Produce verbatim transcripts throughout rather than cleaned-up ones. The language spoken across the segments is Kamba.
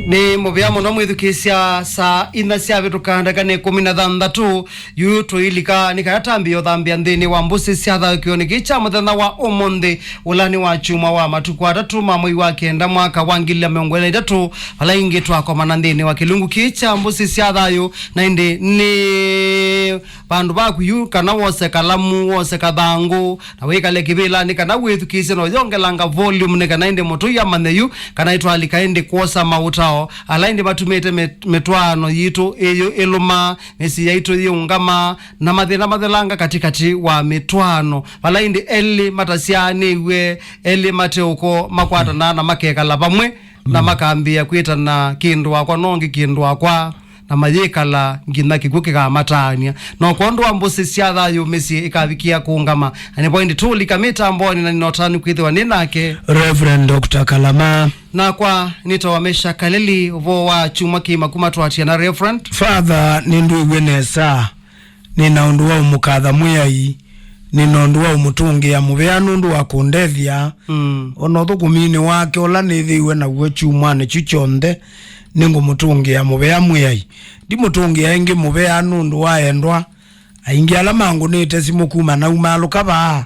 Nĩ mũvea mũno mwĩthukĩĩsya, saa inya syavĩtũka ndakĩka nĩ ĩkũmi na thanthatũ. Yu tũilika nĩ kana tambĩe ũthambĩa nthĩnĩ wa mbũsĩ sya thayũ kĩonĩ kĩĩ kya mũthenya wa ũmũnthĩ, ũla nĩ wa kyumwa wa matukũ atatũ ma mwei wa kenda mwaka wa ngili ilĩ na mĩongo ĩlĩ na itatũ, vala ĩngĩ twakomana nthĩnĩ wa kĩlungu kĩĩ kya mbũsĩ sya thayũ, na ĩndĩ nĩ vandũ vaku yu kana wose kalamu, wose kathangũ, na wĩkale kĩvĩlanĩ kana wĩthukĩĩsye na ũyongelanga volume nĩ kana ĩndĩ mũtũi amanye yu kana nĩtwalika ĩndĩ kwosa maũtao ala ĩndĩ matumĩte mĩ-, mĩtwaano yitũ ĩyũ ĩlũma, mĩsyĩ yaitũ yĩũngama, na mathĩna mathelanga katĩkatĩ wa mĩtwaano, vala ĩndĩ elĩ matasyaanĩw'e, elĩ mate ũko makwatanaa na makekala vamwe, na makambĩĩa kwĩtana kĩndũ wakwa nongi kĩndũ wakwa, na mayĩkala nginya kĩkw'ũ kĩkamataanĩa. No kwondũ wa mbũsĩ sya thayũ mĩsyĩ ĩkavikĩa kũũngama. Na nĩvo ĩndĩ tũũlika mĩtambonĩ na nĩnotanu kwĩthĩwa nĩ nake Reverend Doctor Kalama. Nakwa nĩtawa Mesha Kaleli, ũvoo wa kyumwa kĩima kuma twatia na Reverend. Father, nĩndwĩw'e nesa. Nĩ na ũndũ wa ũmũkatha Mwĩai, nĩ na ũndũ wa ũmũtũngĩa mũvea nũndũ wa kũndethya. Mm. O na ũthũkũminĩ wake ũla nĩthĩiwe naw'o kyumwanĩ kyu kyonthe, nĩngũmũtũngĩa mũvea Mwĩai. Ndimũtũngĩa ĩngĩ mũvea nũndũ wa endwa aingĩ ala mangũnĩte simũ kuma naumaalũka vaa,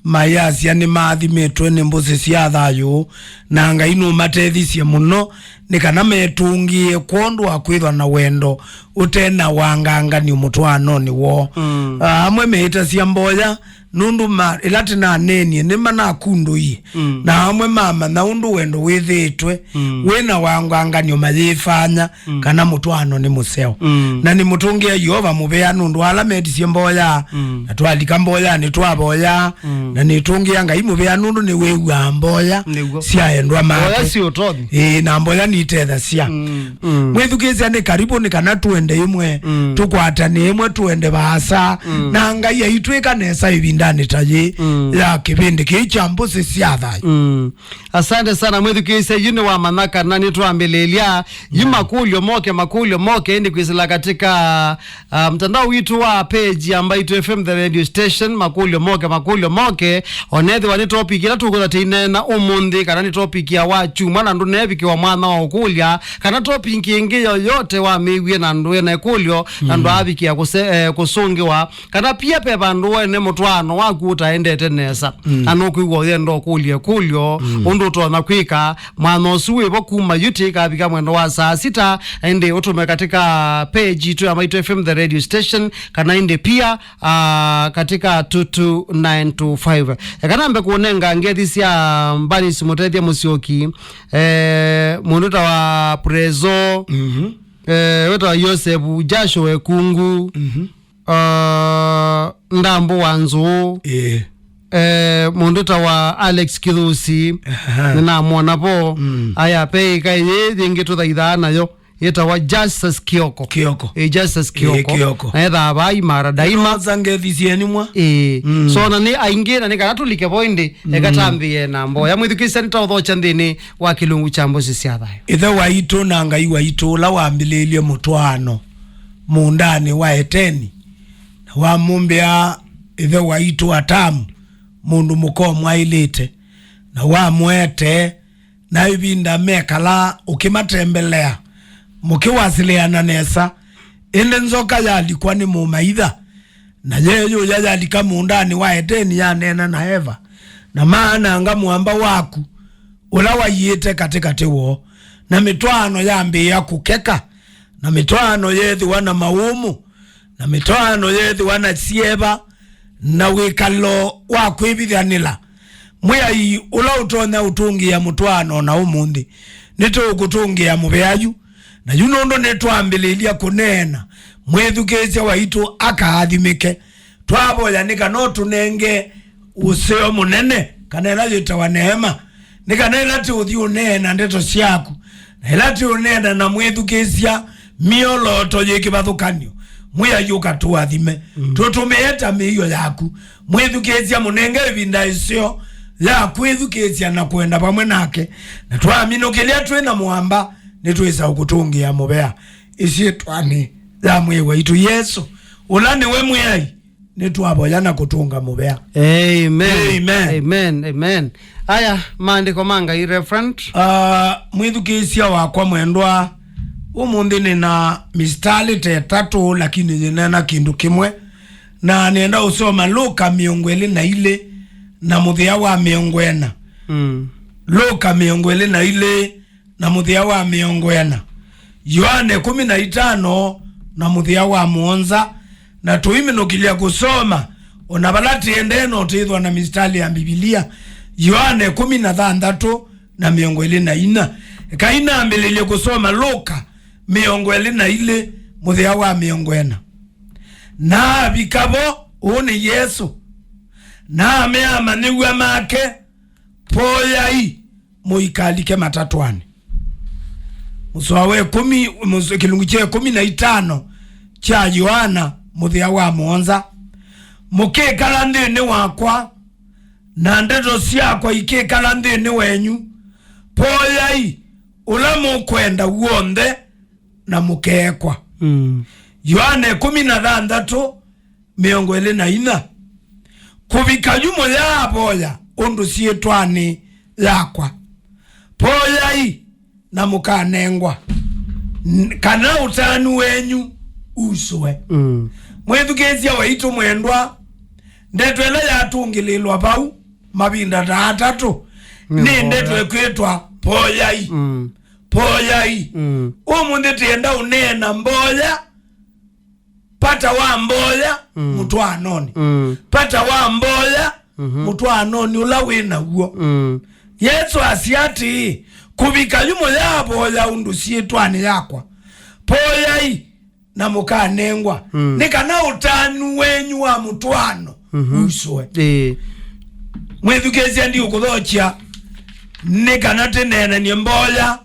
mayasya nĩmaathimĩtwe nĩ mbũsĩ sya thayũ, na Ngai nũmatethisye mũno, nĩ kana metũngĩe kwondũ wa kwĩthwa na wendo ũte na wanganganyo mũtwaanonĩ woo. Mm. Ah, amwe meĩtasya mboya, nũndũ ma, ĩla tĩnaneenie, nĩmanakundũie. Mm. Na amwe mamanya ũndũ wendo wĩthĩĩtwe, mm, wĩ na wanganganyo mayĩfanya, mm, kana mũtwaano nĩ mũseo. Mm. Na nĩmũtũngĩa Yeova mũvea nũndũ wa ala metisye mboya, mm, na twalika mboyanĩ twavoya, mm, na nĩtũngĩa Ngai mũvea nũndũ nĩwĩw'aa mboya, nĩw'o, sya endwa make. Mboya syĩ ũtonyi. Ĩĩ, na mboya nitethasya. Mm. Mm. Mwĩthukĩĩsya nĩ karibu nĩ kana tũende ĩmwe, mm, tũkwatane ĩmwe tũende vaasa, mm, na Ngai aitwĩka nesa ĩvindanĩ ta yĩ, mm, ya kĩvĩndĩ kĩĩ kya mbũsĩ sya thayũ. Mm. Asante sana mwĩthukĩĩsya, yu nĩwamanya kana nĩtwambĩlĩlya. Yu, mm, makũlyo moke, makũlyo moke, ĩndĩ kwĩsĩla katika, ah, mtandao witũ wa page ya Mbaitu F M The Radio Station, makũlyo moke, makũlyo moke, onethĩwa nĩ topic ĩla tũkũtha tĩineena ũmũnthĩ, kana nĩ topic ya wa kyumwa na ndũneevikĩwa mwanya wa ũkũlya, kana topic ĩngĩ yoyote wamĩw'e na ndwĩ na ĩkũlyo, na, mm, ndwaavikĩa kũse-, eh, kũsũngĩwa, kana pia pe vandũ wene mũtwaano waku ũtaendete nesa, mm, na nũkwĩw'a ũyenda ũkũlye ĩkũlyo, mm, ũndũ ũtonya kwĩka, mwanya ũsu wĩvo kuma yu tĩkavika mwendo wa saa sita, na ĩndĩ ũtũme katika page itũ ya Mbaitu F M The Radio Station, kana ĩndĩ pia, ah, katika two two nine two five. Eka nambe kũnenga ngethi sya Mbanis Mũtethya Mũsyoki, eh, mũndũ ta wa Prezo, mhm, eh, wĩtawa Yosef Jasho Wekungu, mhm, ah, Ndambo wa Nzũũ, ĩĩ, eh, mũndũ ta wa Alex Kithusi, aha, nĩnamwona vo. Mm. Aya, pe ĩka ĩĩ yĩngĩ tũthaithaa nayo, yĩtawa Justus Kioko. Kioko. Ĩĩ, Justus, ĩĩ, Kioko. Kioko. Na ethaa vaa Imara Daima. Nĩnosa ngethi syeni mwa. Ĩĩ. Mm. So, na nĩ aingĩ, na nĩ kana tũlike vo ĩndĩ, eka, mm, tambĩe na mboya. Mwĩthukĩĩsya nĩtaũthokya nthĩnĩ wa kĩlungu kya mbũsĩ sya thayũ. Ĩthe waitũ na Ngai waitũ, ũla wambĩlĩĩlye mũtwaano mũũndanĩ wa Eteni, na wamũmbĩa ĩthe waitũ Atamu mũndũ mũka ũmwaĩlĩte, na wamũetee, na ĩvinda mekala ũkĩmatembelea, mũkĩwasĩlĩana nesa. Ĩndĩ nzoka yalikwa nĩ mũmaitha, na yeeyũya yalika mũũndanĩ wa Eteni, yaneena na Eva, na maananga mũamba waku ũla waiĩte katĩkatĩ woo, na mĩtwaano yambĩĩa kũkeka, na mĩtwaano yeethĩwa na maũmũ, na mĩtwaano yeethĩwa na syeva, na wĩkalo wa kwĩvithanĩla. Mwĩai ũla ũtonya ũtũngĩa mũtwaano na ũmũnthĩ, nĩtũũkũtũngĩa mũvea yu. Na yu nũndũ nĩtwambĩlĩlya kũneena, mwĩthukĩĩsya waitũ akaathimĩke. Twavoya nĩ kana ũtũnenge ũseo mũnene, kana ĩla yĩtawa neema, nĩ kana ĩla tĩũthi ũneena ndeto syaku, na ĩla tĩũneena na mwĩthukĩĩsya myolooto yĩ kĩvathũkany'o, Mwĩai ũkatũathime. Mm. Tũtũmĩe ta mĩio yaku. Mwĩthukĩĩsya mũnenge ĩvinda ĩseo ya kwĩthukĩĩsya na kwenda vamwe nake, na twaminũkĩlya twĩ na mũamba, nĩtwĩsa ũkũtũngĩa mũvea. Ĩsyĩtwanĩ ya Mwĩai waitũ Yesũ, ũla nĩwe Mwĩai nĩtwavoya na kũtũnga mũvea. Amen. Amen. Amen. Amen. Aya, maandĩko ma Ngai, Reverend. Ah, mwĩthukĩĩsya wakwa mwendwa, ũmũnthĩ nĩ na mistari ta ĩtatũ, lakini nĩneena kĩndũ kĩmwe. Na nĩenda ũsoma Luka mĩongo ĩlĩ na ilĩ na mũthĩa wa mĩongo ĩna. Mm. Luka mĩongo ĩlĩ na ilĩ na mũthĩa wa mĩongo ĩna, Yoane kũmi na itano na mũthĩa wa mũonza, na tũiminũkĩlya kũsoma o na vala tĩendee no twĩthwa na mistari ya Mbivilia, Yoane kũmi na thanthatũ na mĩongo ĩlĩ na inya. Ekai nambĩlĩlye kũsoma Luka mĩongo ĩlĩ na ilĩ mũthĩa wa mĩongo ĩna. Na avika vo, ũũ nĩ Yesũ, na amea amanyĩw'a make, "Poyai mũikalike matatwanĩ." Mũsoa wa ĩkũmi, mũso-, kĩlungu kya ĩkũmi na itano kya Yoana mũthĩa wa mũonza, "Mũkĩkala nthĩnĩ wakwa, na ndeto syakwa ikĩkala nthĩnĩ wenyu, poyai ũla mũkwenda w'onthe, na mũkeekwa." Mm. Yoane kũmi na thanthatũ, mĩongo ĩlĩ na inya, "Kũvika yu mũyaavoya ũndũ syĩtwanĩ yakwa, poyai na mũkanengwa, n-, kana ũtanu wenyu usũe." Mm. Mwĩthukĩĩsya waitũ mwendwa, ndeto ĩla yatũngĩlĩlwa vau mavinda ta atatũ nĩ nĩ ndeto ĩkwĩtwa poyai. Mm. Poyai. Mm. Ũmũnthĩ tĩenda ũneena mboya, vata wa mboya, mm, mũtwaanonĩ. Mm. Vata wa mboya, mhm, mũtwaanonĩ ũla wĩ naw'o. Mm. Yesũ asya atĩĩ, "Kũvika yu mũyaavoya ũndũ syĩtwanĩ yakwa, poyai na mũkanengwa, mm, nĩ kana ũtanu wenyu wa mũtwaano, mhm, usũe." Ĩĩ. Mwĩthukĩĩsya ndiũkũthokya, nĩ kana tĩneenanie mboya,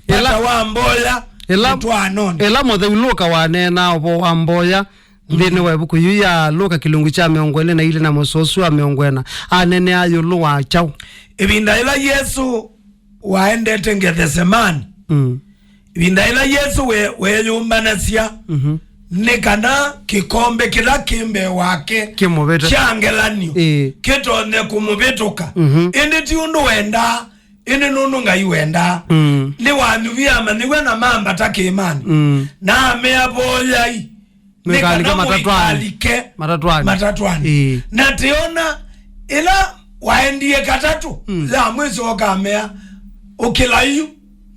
ĩla, vata wa mboya, ĩla, mũtwaanonĩ. Ĩla mũtheu Luka waneenaa ũvoo wa mboya, mhm, nthĩnĩ wa ĩvuku yu ya Luka kĩlungu kya mĩongo ĩlĩ na ilĩ na mũsoa ũsu wa mĩongo ĩna, aneenea ĩũlũ wa kyaũ? Ĩvinda yĩla Yesũ waendete Ngethesemani, mm, ĩvinda yĩla Yesũ we-, weeyũmbanasya, mhm, nĩ kana kĩkombe kĩla kĩ mbee wake, kĩmũvĩtũke, kya ngelany'o, ĩĩ, kĩtonye kũmũvĩtũka. Mhm. Ĩndĩ ti ũndũ wendaa, ĩndĩ nũndũ Ngai wendaa. Mm. Nĩwanyuvie amanyĩw'a na mambata kĩĩmanĩ. Mm. Na amea, "Voyai, nĩ kana mũikalike matatwanĩ, mũikalike matatwanĩ, matatwanĩ." Ĩĩ. Na tĩona ĩla waendie katatũ, mm, ya mwĩso ũkamea, "Ũkĩlai yu,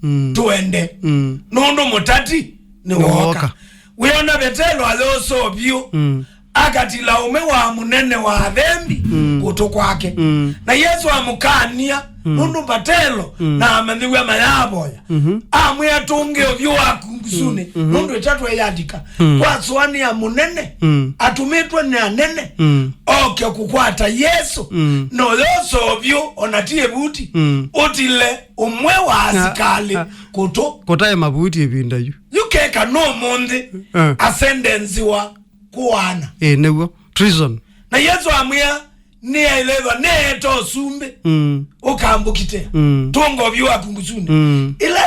mm, tũende, mm, nũndũ mũtati nĩwooka." Nĩwooka. Wĩona Vetelo ayosa ũvyũ, mm, akatila ũmwe wa mũnene wa athembi, mm, kũtũ kwake. Mm. Na Yesũ amũkany'a, mm, nũndũ Vetelo, mm, na amanyĩw'a mayavoya. Mhm. Amwĩa, "Tũngĩe ũvyũ waku ngusunĩ, mm, mhm, nũndũ ĩtatũ ĩyalika." Mm. Kwasũanĩa mũnene, mm, atũmĩtwe nĩ anene, mm, oke kũkwata Yesũ, mm, na ũyosa ũvyũ, ona ti ĩvuti, mm, ũtile ũmwe wa, ah, asikalĩ, ah, kũtũ. Kũtaĩ mavuti ĩvinda yu. Yu keka no mũnthĩ, eh, asendenziwa kũaana. Ĩĩ, nĩw'o. Treason. Na Yesũ amwĩa, "Nĩaĩlĩthwa neeta ũsumbĩ, mm, ũkambũkitĩa. Mm. Tũnga ũvyũ waku ngusunĩ." Mm. Ĩla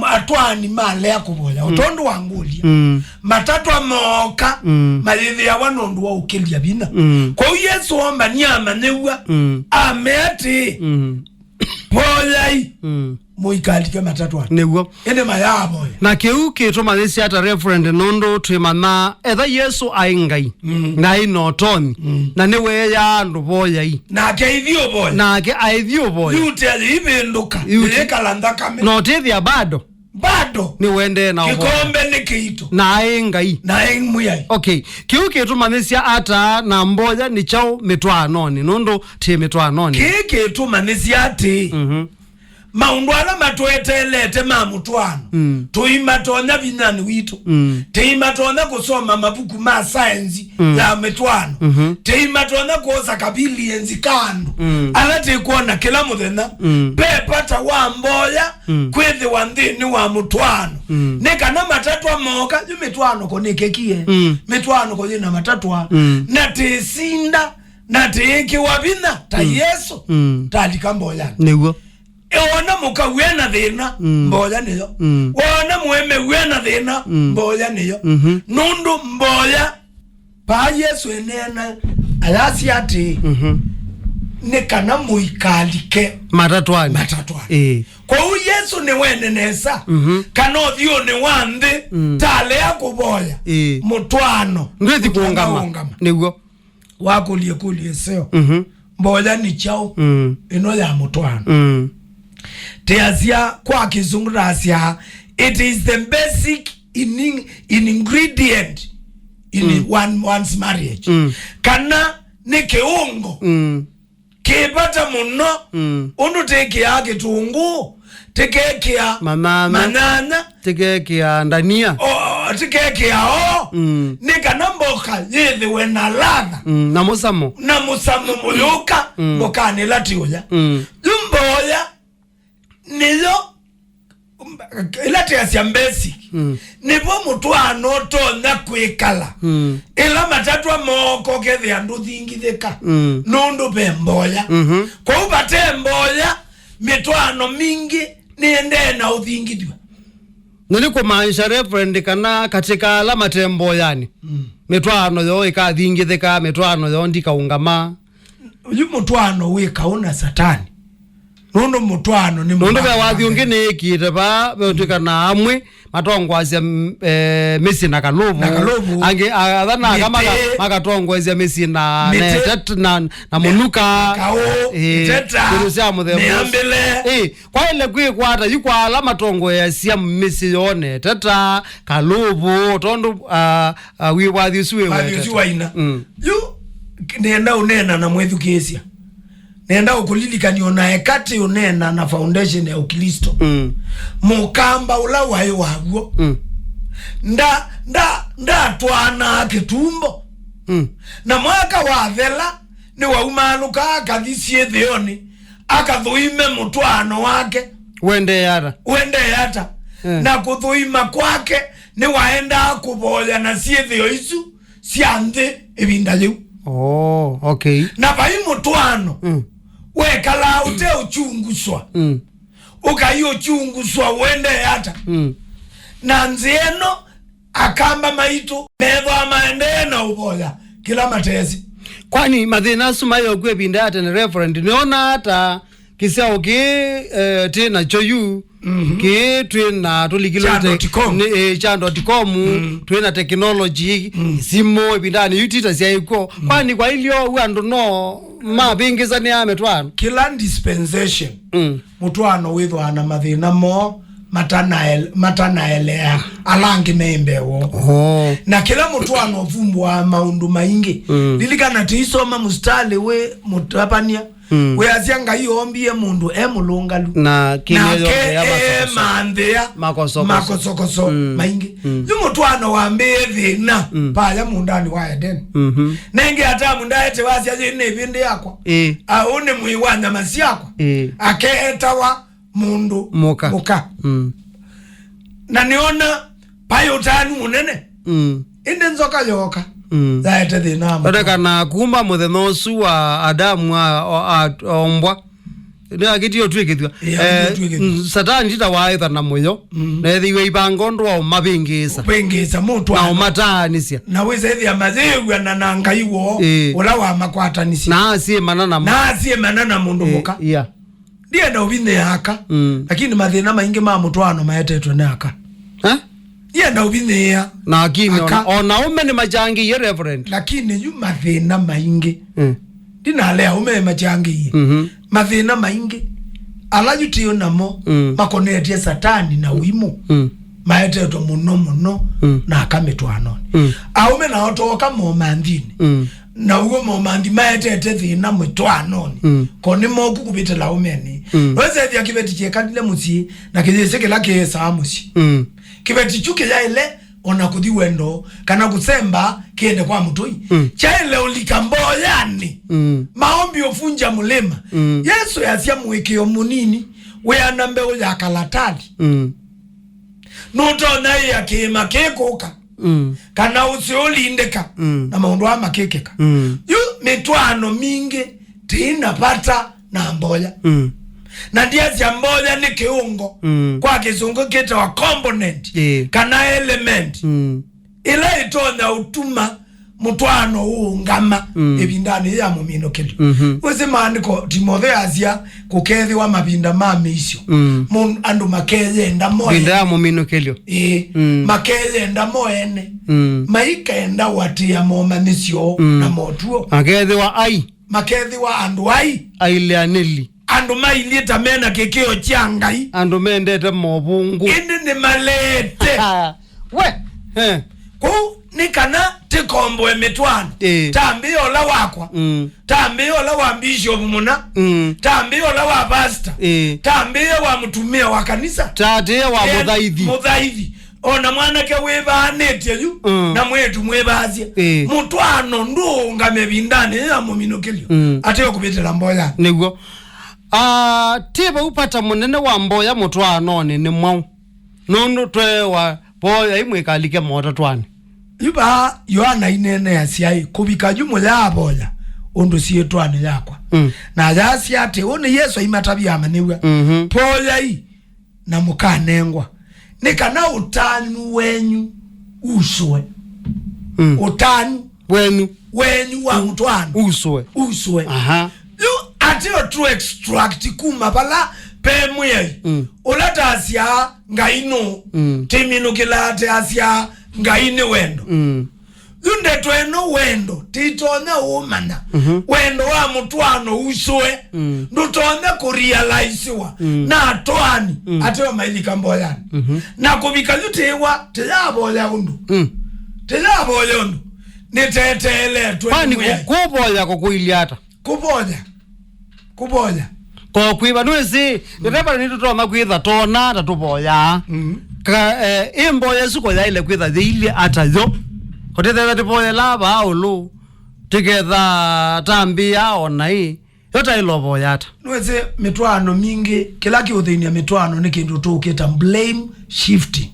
atwaani malea kũvoya, mm, ũtondũ wa ngũlya, mm, matatwa mooka, mm, mayĩthĩawa nũndũ wa ũkĩlya vinya. Mm. Kwoou Yesũ ombanie amanyĩw'a, mm, amea atĩĩ, mm, "Voyai, mm, mũikalike matatwanĩ." Nĩw'o. Ĩndĩ mayavoya. Na kĩu kĩtũmanyĩsya ata, Reverend, nũndũ twĩmanya etha Yesũ aĩ Ngai, mm, na aĩ na ũtonyi, mm, na nĩweeaa andũ, "Voyai." Nake aithi ũvoya. Nake aithi ũvoya. Yu tĩ ayĩivĩndũka, yu tĩ, yĩkala nthakame. Na ũtĩthĩa bado. Bado. Nĩwendee na ũvoya. Kĩkombe nĩ kĩito. Na aĩ Ngai. Na aĩ Mwĩai. Okay. Kĩu kĩtũmanyĩsya ata na mboya nĩ kyaũ mĩtwaanonĩ, nũndũ tĩ mĩtwaanonĩ? Kĩĩ kĩtũmanyĩsya atĩ, mhm, maũndũ ala matweteelete ma mũtwaano, mm, tũimatonya vinyanĩ witũ. Mm. Tĩimatonya kũsoma mavuku ma saenzi, mm, ya mĩtwaano. Mhm. Tĩimatonya kwosa kavilienzi ka andũ, mm, ala tĩkwona kĩla mũthenya. Mm. Ve vata wa mboya, mm, kwĩthĩwa nthĩnĩ wa mũtwaano. Mm. Nĩ kana matatwa mooka, yu mĩtwaano ko nĩkĩkie. Mm. Mĩtwaano ko yĩna matatwa. Mm. Na tĩsinda, na tĩĩkĩwa vinya ta, mm, Yesũ, mm, talika mboyanĩ. Nĩw'o. Wona mũka wĩna thĩna, mm, mboya nĩyo. Mm. Wona mũemeu ena thĩna, mm, mboya nĩyo. Mhm. Nũndũ mboya, vaa Yesũ eneena Ayasya atĩĩ, Mhm. nĩ kana mũikalike Matatwanĩ. matatwanĩ. Ĩĩ. Kwoou Yesũ nĩwene nesa Mhm. kana ũthyũnĩ wa nthĩ Mm. talea kũvoya Ĩĩ. mũtwaano. Ndwĩthi kũũngama. Ũtanaũngama. Nĩw'o. Wakũlya ĩkũlyo ĩseo, Mhm. mboya nĩ kyaũ Mm. ĩno ya mũtwaano? Mm. Teasya kwa Kĩsũngũ tasya, it is the basic in, in ingredient in Mm. one, one's marriage. Mm. Kana nĩ kĩungo Mm. kĩ vata mũno, Mm. ũndũ tĩkĩaa kĩtũngũũ, tĩkekĩa Manyanya. manyanya, Tĩkekĩa ndania. O, tĩkekĩa oo, Mm. nĩ kana mboka yĩthĩwe na ladha Mm. Na mũsamo. na mũsamo mũyũka Mm. mbokanĩ ĩla tĩ ũya. Mm. Yu mboya nĩyo, ĩla tĩasya basic, Mm. nĩvo mũtwaano ũtonya kwĩkala. Mm. Ĩla matatwa moko kethĩa ndũthingithĩka Mm. nũndũ ve mboya. Mhm. Kwoou vate mboya, mĩtwaano mingĩ nĩendee na ũthingithw'a. Na nĩ kũmaanisha, Reverend, kana katĩ ka ala mate mboyanĩ, Mm. mĩtwaano yoo ĩkathingithĩka, mĩtwaano yoo ndikaũngama. Yu mũtwaano wĩ kaũ na Satani? Nũndũ mũtwaano nĩ Nũndũ ve mũtwaano wathi wa ũngĩ Ngai. nĩĩkĩte vaa, ve ũtwĩka na amwe matongoasya, mm, eh, mĩsyĩ na kalũvũ. Na kalũvũ. Angĩ, a-, atha na aka maka-, Mĩtĩ. makatongoesya mĩsyĩ na Mĩtĩ. netet na, na mũnuka. Kaũ, Eh, iteta, indo sya mũthemba ũsu. mĩambĩle. Eh, kwaĩle kwĩkwata yu kwa ala matongoeasya mĩsyĩ yoo netet, kalũvũ, tondũ, ah, ah, wĩ wathi ũsu wĩ Wathi wetete. ũsu waina. Mm. Yu, nenda ũneena na mwĩthukĩĩsya. Nenda ũkũlilikany'a o na eka tĩ ũneena na foundation ya Ũklĩsto. Mm. Mũkamba ũla waĩ waw'o. Mm. Nda, nda, ndatwaanaa kĩtumbo. Mm. Na mwaka wathela, nĩwaumaalũka akathi syĩthĩonĩ, akathũime mũtwaano wake. Wendee ata? Wendee ata? Eh. Na kũthũima kwake nĩwaendaa kũvoya na syĩthĩo isu sya nthĩ ĩvinda yĩu. Oh, okay. Na vai mũtwaano Mm. wekalaa ũte ũkyunguswa. Mm. Ũkai ũkyunguswa ũendee ata? Mm. Na nzĩa ĩno, akamba maitũ methwa maendee na ũvoya kĩla matesĩ. Kwani mathĩna asu maĩ okw'o ĩvinda ya tene, Reverend? Nĩona ata kĩsyaũ kĩĩ, eh, twĩ nakyo yu, Mhm. kĩĩ twĩ na tũlikilwe Cha te-, dot com. nĩ, eh, cha dot com, Mm. twĩ na technology, Mm. simũ, ĩvindanĩ yu tita syaĩ kw'o. Mm. Kwani kwa ilyo ũu andũ no mavĩngĩsanĩa mĩtwaano? Kĩla dispensation, Mm. mũtwaano wĩthwaa na mathĩna moo matanael-, matanaelea ala angĩ me mbee woo. Oh. Na kĩla mũtwaano ũvumbũaa maũndũ maingĩ. Mm. Lilikana tĩisoma mũsitalĩ wĩ mũtavany'a. Mm. Wĩasya Ngai oombie mũndũ e mũlũngalu. Na kĩmya Nake yonthe ya makosokoso. eemanthĩa Makosokoso. makosokoso Mm. maingĩ. Mm. Yu mũtwaano wambĩĩe thĩna Mm. vaya mũũndanĩ wa Edeni. Mhm. Nengĩ Atamu ndaete wasya, "Yĩ nĩ ĩvĩndĩ yakwa. Ĩĩ. Aũ nĩ mwĩĩ wa nyama syakwa." Ĩĩ. Akeetawa mũndũ Mũka. mũka. Mm. Na nĩona paĩ ũtanu mũnene. Mm. Ĩndĩ nzoka yooka. Mm. Yaete thĩna wa mũtwaano. Onekana kuma mũthenya ũsu wa Adamu a-, a-, a-, ombwa, nĩakĩtie ũtw'ĩkĩthw'a. Ĩĩ, Eh, akĩtie ũtw'ĩkĩthw'a. mm, Satani tita waaĩtha na mũyo, Mm. na ethĩiwe ivanga ũndũ wa ũmavĩngĩĩsa. Ũvĩngĩĩsa mũtwaano. Na ũmataanĩsya. Na wĩsa ĩthĩa mayĩw'ana na Ngai woo, Ĩĩ. ũla wamakwatanĩsye. Na asyĩmana namo. Na asyĩmana na mũndũ Ĩĩ, mũka. Yeah. Ndienda ũvinyĩĩa aka, Mm. lakini mathĩna maingĩ ma mũtwaano maetetwe nĩ aka. Eh? Ndienda ũvinyĩĩa Na akimi aka. ona, ona aume nĩ machangĩie, Reverend. Lakini yu mathĩna maingĩ. Mm. Ndinalea aume machangĩie. Mhm. Mathĩna maingĩ ala yu tĩo namo Mm. makonetye Satani na ũimũ. Mm. Maetetwe mũno mũno Mm. na aka mĩtwaanonĩ. Mm. Aume nao tooka momanthinĩ. Mm. Na ũw'o momanthi maetete thĩna mĩtwaanonĩ. Mm. Ko nĩ moku kũvĩtĩla ũmenĩ. Mm. Wesethĩa kĩveti kyekalile mũsyĩ na kĩyĩsĩ kĩla kĩĩsaa mũsyĩ. Mm. Kĩveti kyu kĩyaĩle ona kũthi wendo kana kũsemba kĩende kwa mũtũi. Mm. Kyaĩle ũlika mboyanĩ. Mm. Maombi huvunja mlima. Mm. Yesũ easya mũĩkĩĩo mũnini wĩana mbeũ ya kalatali. Mm. Nũtonya ĩa kĩĩma kĩkũka, Mm. kana ũsĩ ũlindĩka, Mm. na maũndũ aa makĩkĩka. Mm. Yu mĩtwaano mingĩ tĩina vata na mboya. Mm. Na ndiasya mboya nĩ kĩungo, Mm. kwa Kĩsũngũ kĩtawa component, Ĩĩ. kana element, Mm. ĩla ĩtonya ũtuma mũtwaano ũũngama Mm. ĩvindanĩ yĩĩ ya mũminũkĩlyo. Mhm. Wĩsĩ maandĩko, Timotheo asya kũkethĩwa mavinda ma mĩisyo. Mm. Mũn-, andũ makeyenda mo Vinda ya mũminũkĩlyo. Ĩĩ, Mm. makeyenda mo ene. Mm. Maikenda ũatĩĩa momanyĩsyo Mm. na motuo. Akethĩwa ai. Makethĩwa andũ ai. Ailĩanĩli. Andũ mailyĩ ta mena kĩkĩo kya Ngai. Andũ mendete movũngũ. Ĩndĩ nĩmaleete. We. Eh. Kũu nĩ kana tĩkomboe mĩtwaano. Ĩĩ. Tambĩa ũla wakwa. Mm. Tambĩa ũla wa Bishop Mũna. Mm. Tambĩa ũla wa pastor. Ĩĩ. Tambĩa wa mũtumĩa wa kanisa. Tatĩa wa Eh, mũthaithi. Mũthaithi. O na mwanake wĩvaanĩtye yu, Mm. na mwĩĩtu mwĩvaasye. Ĩĩ. Mũtwaano ndũũngame ĩvindanĩ ya mũminũkĩlyo. Mm. Ateo kũvĩtĩla mboya. Nĩw'o. Ah, ti vau vata mũnene wa mboya mũtwaanonĩ nĩ mwaũ? Nũndũ tweewa mboya imwe ikalike motatwanĩ. Yu vaa Yoana ineeneasya ĩ, kũvika yu mũyaavoya ũndũ syĩtwanĩ yakwa. Mm. Na ayasya atĩ, ũũ nĩ Yesũ aimatavya amanyĩw'a, Mhm. Voyai na mũkanengwa. Nĩ kana ũtanu wenyu usũe. Mm. Ũtanu Wenyu. wenyu wa mũtwaano Usũe. usũe. Aha. Yu ateo tũ extract kuma vala pe Mwĩai. Mm. Ũla tasya Ngai nũ. Mm. Tĩminũkĩlaa tasya Ngai nĩ wendo. Mm. Yu ndeto ĩno wendo, tĩtonya ũmanya. Mhm. Wendo wa mũtwaano usũe, Mm. ndũtonya kũrealizewa Mm. na atwaani Mm. ateo mailika mboyanĩ. Mhm. Na kũvika yu tĩwa, tĩyavoya ũndũ. Mm. Tĩyavoya ũndũ. Nĩteteeletwe Kwani nĩ Mwĩai. Kũvoya kũkũilye ata? Kũvoya. Kũvoya. Ko kwĩva nĩwĩsĩ, nĩteva nĩtũtonya kwĩtha tona ta tũvoyaa. Mm. Ka, eh, ĩ mboya ĩsu ko yaĩle kwĩtha yĩilye ata yo? Kũtĩthethya tĩvoyelaa vaa ũlũ, tĩketha tambĩa o naĩ, yo taĩle ũvoya ata? Nĩwĩsĩ mĩtwaano mingĩ, kĩla kĩũthĩny'a mĩtwaano nĩ kĩndũ tũkĩta blame shifting.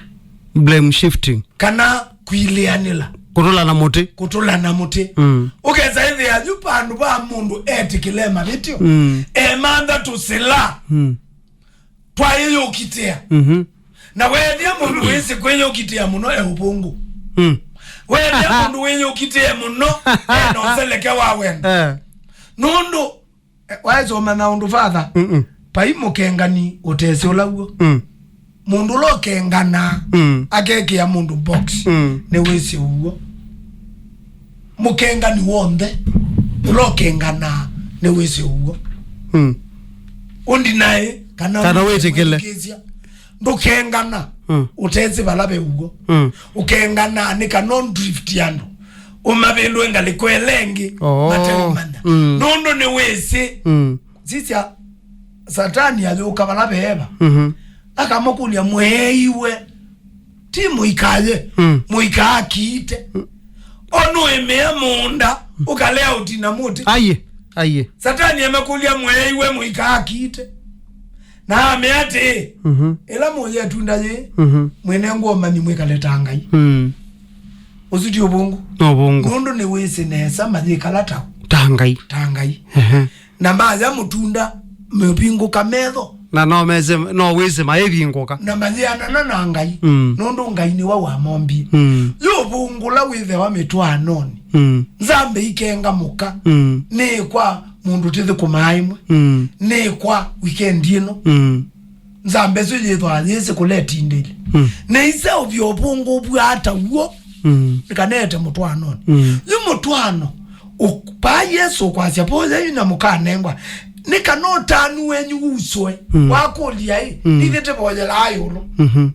Blame shifting. Kana kwilĩanĩla. Kũtũla na mũtĩ. Kũtũla na mũtĩ. Mm. Ũkesa ĩthĩa yu vandũ va mũndũ etĩkĩle mavĩtyo. Mm. Emantha tũsĩla. Mm. Twayĩyũkitĩa. Mhm. Na weethĩa mũndũ wĩsĩ kwĩyũkitĩa mũno e ũvũngũ. Mm. Weethĩa mũndũ wĩyũkitĩe mũno ena ũseleke wa wendo. Eh. Nũndũ Eh, waĩsoma na ũndũ father. Mm-mm. Vai mũkengani ũtesĩ ũla w'o. Mm. Mũndũ ũla ũkenganaa, Mm. akekĩa mũndũ box, Mm. nĩwĩsĩ ũw'o. Mũkengani w'onthe ũla ũkenganaa nĩwĩsĩ ũw'o. Mm. Ũndinaĩ kana Kana wĩtĩkĩle. Wĩtĩkĩsya. Ndũkengana, Mm. ũtesĩ vala ve ũw'o. Mm. Ũkengana nĩ kana ũndrift andũ. Ũmavĩndũe ngalĩko ĩla ĩngĩ, Oh. mateũmanya. Mm. Nũndũ nĩwĩsĩ. Mm. Sisya, Satani ayũka vala ve Eva. Mhm. Akamũkũlya, "Mwĩeiwe, ti mũikaye, Mm. mũikaakĩte. Onũĩmĩa mũũnda, ũkalea ũtina mũtĩ." Aiye, aiye. Satani amakũlya, "Mwĩeiwe, mũikaakĩte." Na amea atĩĩ, Mhm. "Ĩla mũya ĩtunda yĩĩ, Mhm. mwĩnengwa ũmanyi mwĩkale ta Ngai." Mm. Ũsu ti ũvũngũ. No ũvũngũ. Nũndũ nĩwĩsĩ nesa mayĩkala ta, Ta Ngai. ta Ngai. Ehe. Na maya mũtunda mevingũka metho. Na no mese, no wĩsĩ maĩvingũka. Na mayĩanana na Ngai. Mm. Nũndũ Ngai nĩwe wamombie. Mm. Yu ũvũngũ ũla wĩthĩawa mĩtwaanonĩ. Mm. Nzambe ikengamũka. Mm. Nĩ kwa mũndũ tĩthũkũmaa ĩmwe. Mm. Nĩ kwa wikendi ĩno. Mm. Nzambe ĩsu yĩthwaa yĩsĩ kũla ĩtindĩlye. Mm. Nĩiseũvya ũvũngũ bwata w'o. Mm. Nĩkanete mũtwaanonĩ. Mm. Yu mũtwaano, ũ-, paa Yesũ ũkwasya, "Voyai na mũkanengwa." Nĩ kana ũtanu wenyu usũe. Mm. Wakũlya ĩ, Mm. nithĩ tĩvoyelaa ĩũlũ. Mhm.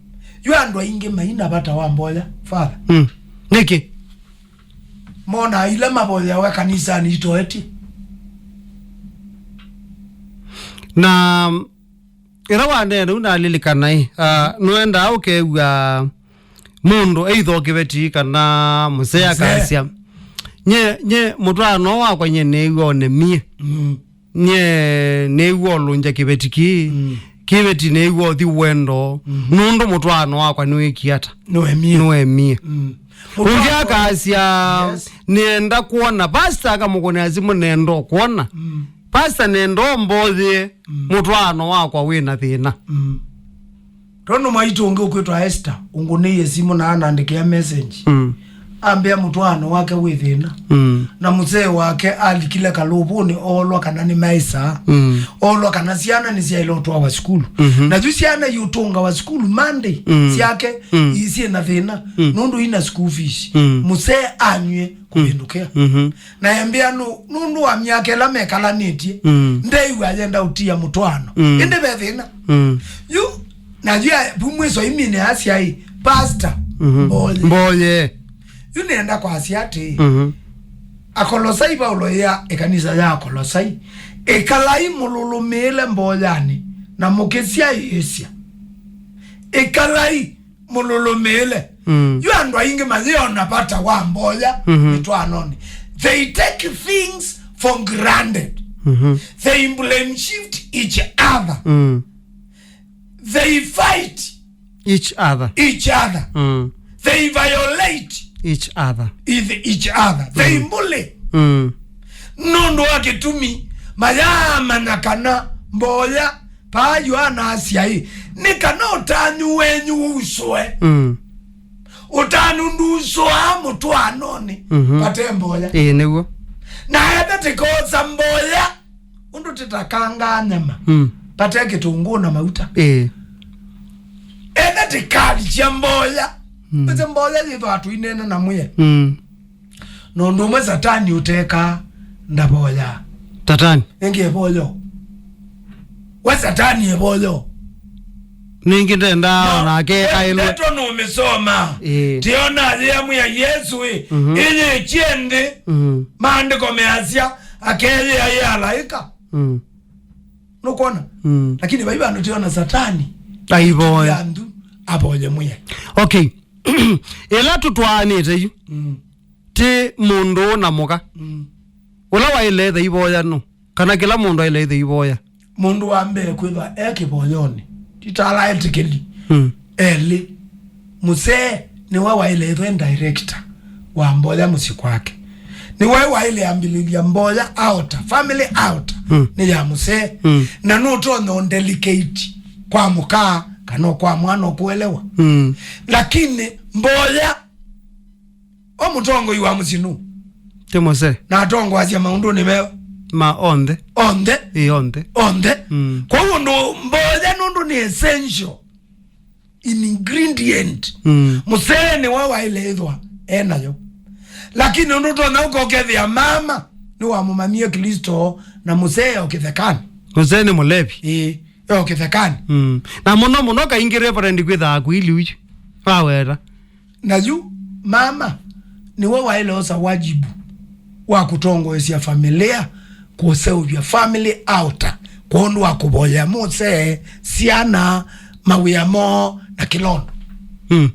Yu andũ aingĩ maina vata wa mboya, Father. Mm. Nĩkĩ? Mona ila mavoyeawa kanisanĩ itoetye. Na ĩla waneena ũu nalilikana ĩ, ah, nũendaa ũkew'a mũndũ either o kĩveti kana mũsee Mũsee. akasya, "Nye, nye mũtwaano wakwa nye nĩw'o ũnemie. Mm. Nye nĩw'o ũlũngya kĩveti kĩĩ. Mm. Kĩveti nĩw'o ũthi wendo. Mhm. Nũndũ mũtwaano wakwa nĩwĩkie ata? Nũemie. Nũemie." Mm. Ũngĩ akasya, Yes. "Nĩenda kwona." Pastor akamũkũnĩa simũ, "Nĩenda kwona." Mm. Pastor, nenda ũmbothĩe Mm. mũtwaano wakwa wĩ na thĩna. Mm. Tondũ mwaitũ ũngĩ ũkwĩtwa Esther, ũngũnĩie simũ na anandĩkĩa message. Mm. ambĩa mũtwaano wake wĩ thĩna. Mm. Na mũsee wake alikile kalũvũnĩ, oolwa kana nĩ maĩsaa. Mm. Oolwa kana syana nĩsyaĩle ũtwawa sukulu. Mhm. Na yu syana iũtũngawa sukulu Monday, mm, syake, mm, isyĩ na thĩna, mm, nũndũ ina school fees. Mm. Mũsee anywie kũvĩndũkĩa. Mhm. Na embĩa nũ-, nũndũ wa myaka ĩla mekalanĩtye, mm, ndeiwa ayenda ũtia mũtwaano. Mm. Ĩndĩ ve thĩna. Mm. Yu, na yu ya, vu mwĩso imine asya ĩ, Pastor, mhm, mboye. Mboye. Yu nĩenda kwasya atĩ, mhm, Akolosai, Vaulo ĩa ĩkanisa ya Akolosai, ĩkalai mũlũlũmĩĩle mboyanĩ, na mũkĩsyaĩĩsya. Ĩkalai mũlũlũmĩĩle. Mm. Yu andũ aingĩ mayĩona vata wa mboya, mhm, mĩtwaanonĩ. They take things for granted. Mhm. They blame shift each other. Mm. They fight each other. Each other. Mm. They violate each other. Each other. They, mm, bully. Mm. Nũndũ wa kĩtumi, mayaamanya kana mboya, paa Yohana asya ĩ, nĩ kana ũtanyu wenyu ũsũe. Mm. Ũtanyu ndusũaa mũtwaanonĩ, mhm, vate mboya. Ĩĩ, nĩw'o. Na etha tĩkosa mboya, ũndũ tĩtakangaa nyama, mm, vate kĩtũngũũ na mauta. Ĩĩ. Etha tĩkalikya mboya. Mm. Ĩte mboya yĩthwa tũineena na mwĩe. Mm. Na ũndũ ũmwe Satani ũtekaa ndavoyaa. Satani. Ĩngĩ evoyo. We Satani evoyo. Ningĩ ndendaa, no, onake ekaĩlwe. Ndeto nũmĩsoma. Ĩĩ. Tiona yĩamwĩa Yesu ĩ, mhm, ĩyĩkye nthĩ. Mhm. Maandĩko measya, akeyĩa yĩ alaĩka. Mm. Nũkwona? Mm. Lakini vai vandũ tiona Satani aivoya. Ya nthu, avoye mwĩe. Okay. Ĩla tũtwaanĩte yu, mm, ti mũndũ na mũka. Mm. Ũla waĩle ĩthe ivoya nũ? Kana kĩla mũndũ aĩle ĩthe ivoya? Mũndũ wa mbee kwĩthwa e kĩvoyonĩ, titala etĩkĩli. Mm. Elĩ. Mũsee nĩwe waĩle ĩthwe director wa mboya mũsyĩ kwake. Nĩwe waĩle ambĩlĩlya mboya altar, family altar, mm, nĩ ya mũsee. Mm. Na nũtonya ũndelicate kwa mũka kana kwa mwana ũkũelewa. Mm. Lakini mboya o mũtongoi wa mũsyĩ nũ? Ti mũsee. Na atongoasya maũndũnĩ meo. Ma onthe. Onthe. Ĩ, onthe. Onthe. Mm. Kwa hiyo ndo mboya nũndũ nĩ essential ingredient. Mm. Mũsee nĩwe waĩle ĩthwa enayo. Lakini ũndũ ũtonya ũkokethĩa mama nĩwamũmanyie Kristo na mũsee o kĩthekanĩ. Mũsee nĩ mũlevi. Ĩĩ, o kĩthekanĩ. Mm. Na mũno mũno kaingĩ Reverend kwĩthaa kwili uyu. Waweta. Na yu mama nĩwe waĩle osa wajibu wa kũtongoesya familia, kũseũvya family altar, kwondũ wa kũvoyea mũsee, syana, mawĩa moo, na kĩla ũndũ. Mm.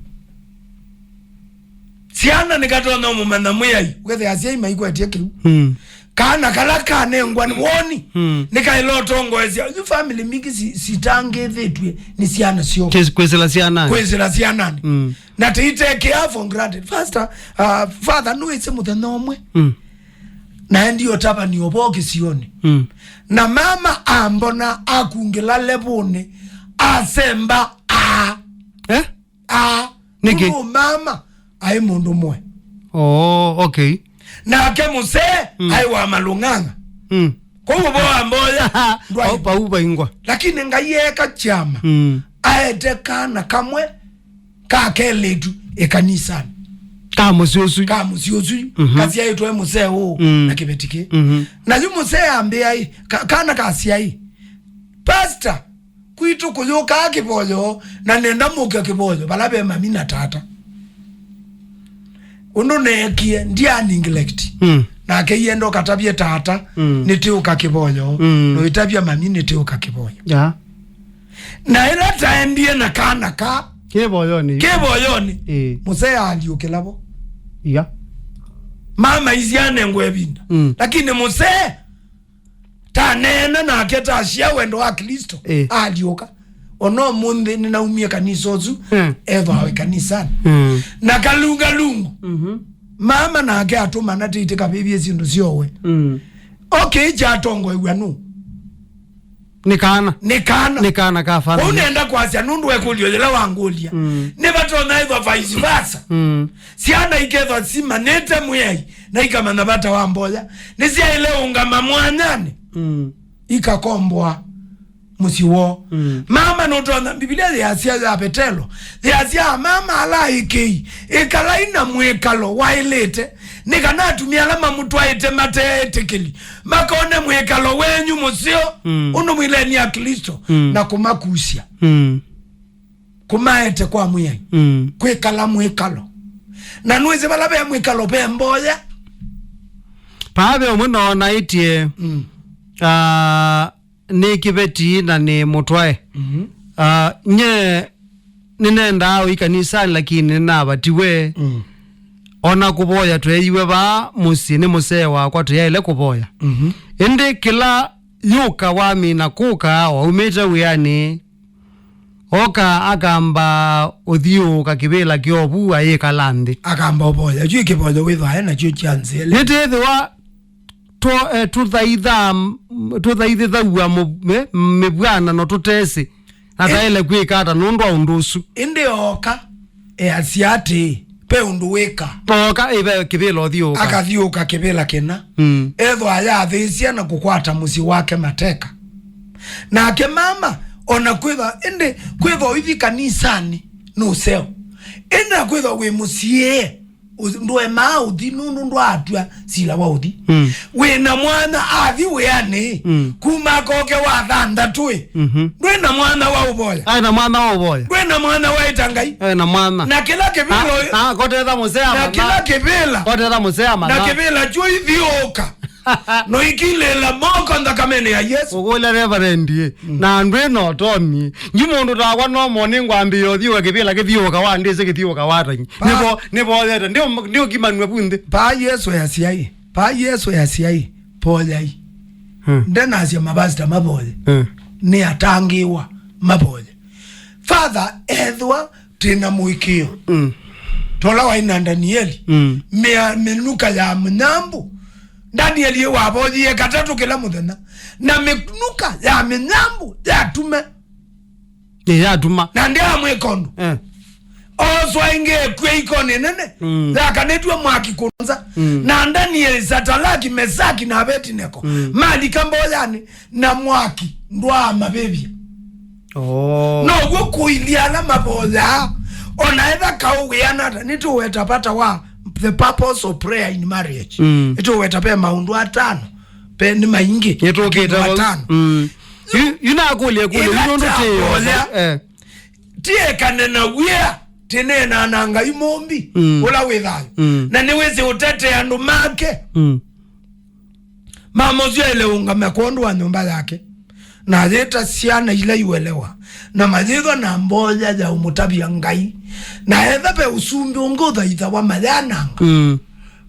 Syana nĩkatonya ũmũmanya Mwĩai, ũkethĩa asyai maikwetye kĩu. Mm. Kana kala kanengwa nĩ woni, mm, nĩkaĩla ũtongoesya. Yu family mbingĩ si-, sitangĩthĩtw'e nĩ syana syoo. Kwĩsĩla syananĩ. Kwĩsĩla syananĩ. Mm. Na tĩitekea for granted. Pastor, uh, father, nũĩsĩ mũthenya ũmwe. Mm. Naendie ũtavani ũvoo kĩsionĩ. Mm. Na mama ambona akungĩla levũnĩ, asemba, a. Eh? A. Nĩkĩ? Nũndũ mama aĩ mũndũ mwe. Oh, okay. Nake mũsee, mm, aĩ wa malũng'ang'a. Mm. Kwoguo vo wa mboya, ndwai-, pau, pau vaingwa. Lakini Ngai eeka kyama. Mm. Aete kana kamwe ka kelĩtu ĩkanisanĩ. Ka mũsyĩ ũsu. Ka mũsyĩ ũsu. Mhm. Kasyaĩtwe mũsee ũũ, mm, na kĩveti kĩ. Mhm. Na yu mũsee ambĩa ĩ, ka-, kana kasya ĩ, Pastor, kwitũ kũyũkaa kĩvoyo, na nenda mũke kĩvoyo, vala ve mami na tata. Ũndũ neekie, ndia neglect. Mm. Nake ienda ũkatavye tata, mm, nĩtĩũka kĩvoyo, mm, na ũitavya mami nĩtĩũka kĩvoyo. Ya. Na ĩla taendie na kana ka, kĩvoyonĩ. Kĩvoyonĩ, ĩĩ, mũsee alyũkĩla vo. Ya. Mama isi anengwe ĩvinda. Mm. Lakini mũsee, taneena nake, tasya wendo wa Kristo, eh, alyũka. Ona ũmũnthĩ nĩnaumie kanisa ũsu, mm, ethwawe kanisanĩ. Mm. Na kalungalungu, mhm, mama nake atũmana tĩitĩ kavĩvye syĩndũ syowe. Mm. Okay, kyatongoew'a nũ? Nĩ kana. Nĩ kana. Nĩ kana ka family. Kwoou nenda kwasya nũndũ wa ĩkũlyo yĩla wangũlya. Mm. Nĩvatonya ĩthwa vice versa. Mm. Syana ikethwa simanyĩte Mwĩai na ikamanya vata wa mboya. Nĩsyaĩle ũngama mwanyanĩ. Mm. Ikakomboa mũsyĩ woo. Mm. Mama nũtonya, Mbivilia yĩasya ya Vetelo, yĩasya, "Amama ala aĩkĩĩi, ĩkalai na mwĩkalo waĩlĩte, nĩ kana atumĩa ala mamũtwaĩte mateetĩkĩli makone mwĩkalo wenyu mũseo, mm, ũndũ mwĩleni Aklĩsto, mm, na kũmakusya." Mm. Kũmaete kwa Mwĩai. Mm. Kwĩkala mwĩkalo. Na nĩwĩsĩ vala ve mwĩkalo ve mboya. Paa ve ũmwe noonaĩtye, mm, ah, nĩ kĩveti na nĩ mũtwae. Mhm. Ah, nye nĩnendaa ũi kanisanĩ, lakini nĩnavatiwe. Mm. Ona kũvoya tweeiwe vaa mũsyĩ nĩ mũsee wakwa tũyaĩle kũvoya. Mhm. Ĩndĩ kĩla yũka wamina kũka waumĩte wĩanĩ, oka akamba ũthiũũka kĩvĩla kyovu ayĩkala nthĩ. Akamba ũvoya. Yu kĩvoyo wĩthwae nakyo kya nzĩlĩ. Nĩtĩthĩwa tũ-, eh, tũthaitha-, tũthaithĩthaw'a mũ-, me-, mĩvw'anano tũtesĩ, na taĩle kwĩka ata nũndũ wa ũndũ ũsu. Ĩndĩ ooka, easya atĩĩ, "Ve ũndũ wĩka." Ooka, ĩve kĩvĩla ũthiũũka. Akathiũũka kĩvĩla kĩna. Mm. Ethwa ayathĩĩsya na kũkwata mũsyĩ wake mateka. Nake mama, ona kwĩthwa, ĩndĩ kwĩthwa ũithi kanisanĩ nũseo. Ĩndĩ na kwĩthwa wĩ mũsiĩe, Ũ-, ndũemaa ũthi nũndũ ndwaatw'a sila wa ũthi. Mm. Wĩ na mwana athi wĩanĩ, mm, kuma akoke wa thanthatũ ĩ. Mhm. Ndwĩ na mwana wa ũvoya. Aĩ na mwana wa ũvoya. Ndwĩ na mwana wa ĩta Ngai. Aĩ na mwana. Na kĩla kĩvĩla ũyũ. Ah, ah, kotetha mũsea na mana. Kĩla kĩvĩla. Kotetha mũsea mana. Na kĩvĩla kyu ithiũũka. No ikilĩla moko nthakamenĩ ya Yesu. Ũkũlya Reverend ĩ. Mm. Na andũ ĩ na ũtonyi. Nyu mũndũ takwa no moni ngwambĩĩa ũthiũka kĩvĩla kĩthiũka wa ndĩsĩ kĩthiũka wa tanyi. Pa- Nĩvo, nĩvoyete. Ndio, ndio kimanwe vu nthĩ. Pa Yesu yasiai. Pa Yesu yasiai. Poyai. Hmm. Ndenasya mavasita mavoye. Hmm. Nĩ atangĩĩwa mavoye. Father, ethwa twĩ na mũĩkĩĩo. Mm. Tola waĩ na Danieli. Mm. Mĩa-, mĩnuka ya mĩnyambũ. Danieli wavoyie katatũ kĩla mũthenya. Na mĩnuka ya mĩnyambũ yatume. Ĩ, yatuma. Na ndĩamwĩka ũndũ. Eh. Oswa ĩngĩ ĩkw'e ikonĩ nene. Mm. Yakanĩtw'e mwaki kũnza. Mm. Na Danieli, Satalaki, Mesaki na Abetineko. Mm. Malika mboyanĩ. Na mwaki ndwaamavĩvya. Oh. Now'o kũilyĩ ala mavoyaa, ona etha kaũ wĩana ata, nĩtũweta vata wa the purpose of prayer in marriage. Mm. Nĩtũweta ve maũndũ atano, ve nĩ maingĩ. Nĩtũkĩte vau. Atano. Mm. Yu, yu nakũlya kũlya, yu nũndũ tĩ tavoya, eh, tiekane na wia, tineenaa na Ngai mũmbi, mm, ũla wĩ thayũ. Mm. Na nĩwĩsĩ ũtete andũ make. Mm. Mama ũsu aĩle ũngame kwondũ wa nyũmba yake, na ayĩta syana ila iũelewa, na mayĩthwa na mboya ya ũmũtavya Ngai. Na etha ve ũsumbĩ ũngĩ ũthaithawa mayananga. Mm.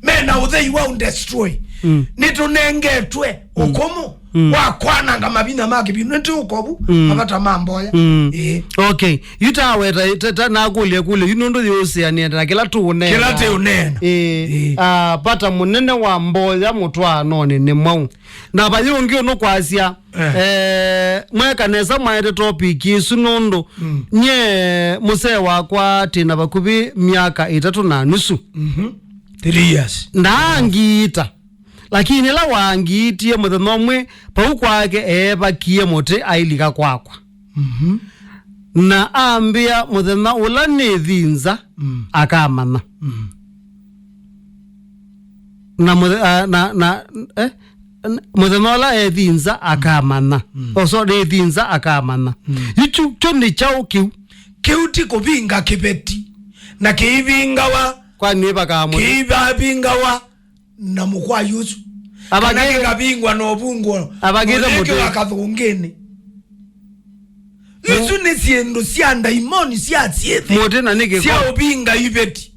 Me na ũthei wa ũdestroy. Mm. Nĩtũnengetwe, mm, ũkũmũ, mm, wa kwananga mavinya ma kĩvindu. Nĩtĩ ũkovu, mm, mavata ma mboya. Mm. Ĩĩ. Okay. Yu taweta, ta, ta, nakũlya kũlya, yu nũndũ yĩũsĩanĩe na kĩla tũũneena. Kĩla tĩũneena. Ĩĩ. Ĩĩ. Ah, vata mũnene wa mboya mũtwaanonĩ nĩ mwaũ. Na vayĩ ũngĩ ũnũkwasya, eh, eh, mweka nesa mwaete topic ĩsu nũndũ, mm, nye mũsee wakwa tĩna vakuvĩ myaka ĩtatũ na nusu. Mhm. Three years. Ndaangiita. Lakini ĩla wangiitie mũthenya ũmwe, vau kwake eevakie mũtĩ ailika kwakwa. Mhm. Na ambĩa mũthenya ũla nĩthi nza, mm, akamanya. Mm. Na mũthe-, a, na, na, eh, n-, mũthenya ũla ethi nza akamanya. Mm. Oh, sorry, ethi nza akamanya. Mm. Yu kyu, kyu nĩ kyaũ kĩu? Kĩu ti kũvinga kĩveti. Na kĩivingawa. Kwa nĩ vakamũtĩ. Kĩivavingawa na mũkwai ũsu. Avagĩte, kana kĩkavingwa na ũvungũo, avagĩte mũtĩ wa kathũngĩnĩ. Mu- Isu nĩ syĩndũ sya ndaimoni sya syĩthĩ. Mũtĩ na nĩ kĩko. Sya ũvinga iveti.